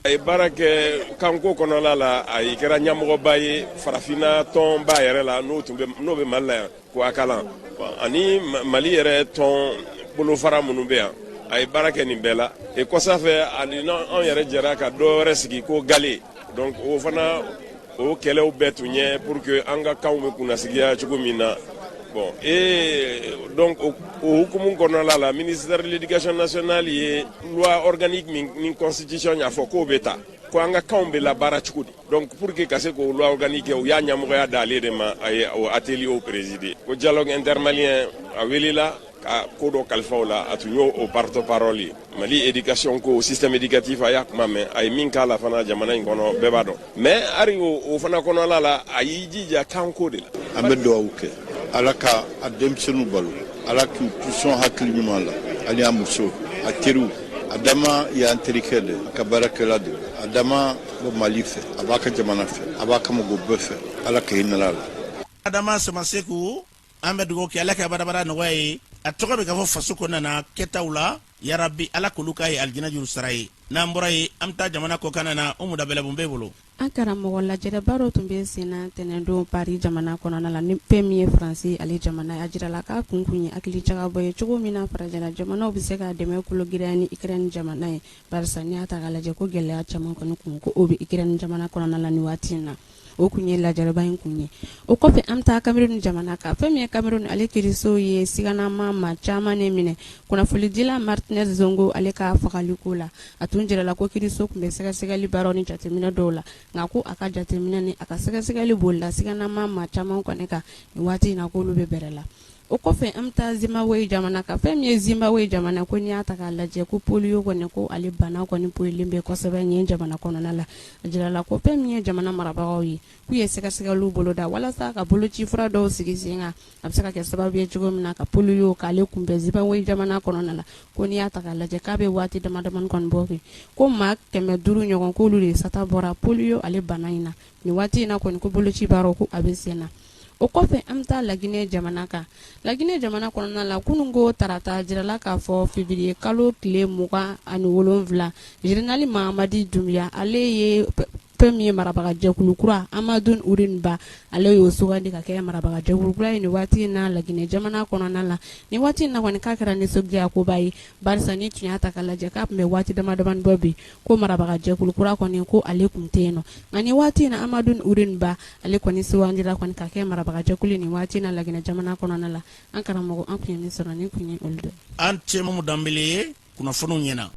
S3: A ye baara kɛ kanko kɔnɔla la, a ye kɛra ɲɛmɔgɔba ye farafinna tɔnba yɛrɛ la, n'o tun bɛ n'o bɛ Mali la yan ko Akalan, ani Mali yɛrɛ tɔn bolofara minnu bɛ yan, a ye baara kɛ nin bɛɛ la. E kɔsa fɛ, ani anw yɛrɛ jɛra ka dɔ wɛrɛ sigi ko Gale. Donc o fana, o kɛlɛw bɛɛ tun ye pour que an ka kanw bɛ kunnasigiya cogo min na. Bon, et donc o hukumu kɔnɔla la, ministère de l'Éducation nationale ye loi organique min ni constitution y'a fɔ k'o bɛ ta, ko an ka kanw bɛ labaara cogo di. Donc pour que ka se k'o loi organique kɛ, u y'a ɲɛmɔgɔya d'ale de ma. A ye o atelier présider ko dialogue intermalien. A welela ka ko dɔ kalifa o la, a tun y'o o porte parole ye. Mali éducation ko, système éducatif, a y'a kuma mɛn. A ye min k'a la fana jamana in kɔnɔ, bɛɛ b'a dɔn. Mais hari o fana kɔnɔla la, a y'i jija kanko de la.
S4: An bɛ dugawu kɛ, Ala ka a denmisɛnninw balo, Ala k'u sɔn hakili ɲuman la, ani a muso, a teriw. Adama y'an terikɛ de, a ka baarakɛla de. Adama bɛ Mali fɛ, a b'a ka jamana fɛ, a b'a ka mɔgɔ bɛɛ fɛ. Ala ka hinɛ a la.
S2: Adama Samaseku, an bɛ dugawu kɛ, Ala ka badabada nɔgɔya ye. A tɔgɔ bɛ ka fɔ faso kɔnɔna na kɛtaw la. Yarabi, Ala k'olu k'a ye alijinɛ juru sara ye. N'an bɔra yen, an bɛ taa jamana kɔkan na. Umu Danbɛlɛ, mun b'e bolo?
S23: An karamɔgɔ, lajɛrɛba dɔ tun bɛ senna tɛnɛndon Paris jamana kɔnɔna la, ni fɛn min ye Faransi ale jamana ye. A jirala k'a kun kun ye hakili jagabɔ ye cogo min na farajɛla jamanaw bɛ se ka dɛmɛ kologirinya ni Ukraine jamana ye, barisa n'i y'a ta k'a lajɛ ko gɛlɛya caman kɔni kun ko o bɛ Ukraine jamana kɔnɔna la nin waati in na. O kun ye lajɛrɛba in kun ye. O kɔfɛ, an bɛ taa Cameroun jamana kan. Fɛn min ye Cameroun ale kiiriso ye siganama maa caman ne minɛ kunnafonidila Martinez Zongo ale ka fagaliko la. A tun jirala ko kiiriso tun bɛ sɛgɛsɛgɛli baaraw ni jateminɛ dɔw la, nka ko a ka jateminɛ ni a ka sɛgɛsɛgɛli bolila siganama maa caman kɔni kan nin waati in na, k'olu bɛ bɛrɛ la. O kɔfɛ, an bɛ taa Zimbabwe jamana kan. Fɛn min ye Zimbabwe jamana, ko n'i y'a ta k'a lajɛ ko polio kɔni, ko ale bana kɔni poyilen bɛ kosɛbɛ yen jamana kɔnɔna la. A jirala ko fɛn min ye jamana marabagaw ye, k'u ye sɛgɛsɛgɛliw boloda walasa ka boloci fura dɔw sigi sen kan, a bɛ se ka kɛ sababu ye cogo min na ka polio k'ale kunbɛn Zimbabwe jamana kɔnɔna la. Ko n'i y'a ta k'a lajɛ k'a bɛ waati damadamani kɔni bɔ kɛ, ko maa 500 ɲɔgɔn, k'olu de sata bɔra polio ale bana in na nin waati in na kɔni, ko boloci baaraw ko a bɛ sen na. O kɔfɛ, an bɛ taa Laginɛ jamana kan. Laginɛ jamana kɔnɔna la, kunun ko tarata, jirala k'a fɔ février kalo tile 27, général Mahamadi Dunbiya, ale ye fɛn min ye marabagajɛkulu kura Amadou Oury Ba, ale y'o sugandi ka kɛ marabagajɛkulu kura ye nin waati in na Laginɛ jamana kɔnɔna la. Nin waati in na kɔni, k'a kɛra nisɔndiya koba ye, barisa ni tun y'a ta k'a lajɛ k'a tun bɛ waati damadamani bɔ bi ko marabagajɛkulu kura kɔni ko ale tun tɛ yen nɔ. Nka nin waati in na, Amadou Oury Ba, ale kɔni sugandira kɔni ka kɛ marabagajɛkulu nin waati in na Laginɛ jamana kɔnɔna la. An karamɔgɔ, an tun ye min sɔrɔ, nin tun ye olu dɔ.
S2: An cɛ Mamu Danbele ye kunnafoniw ɲɛna.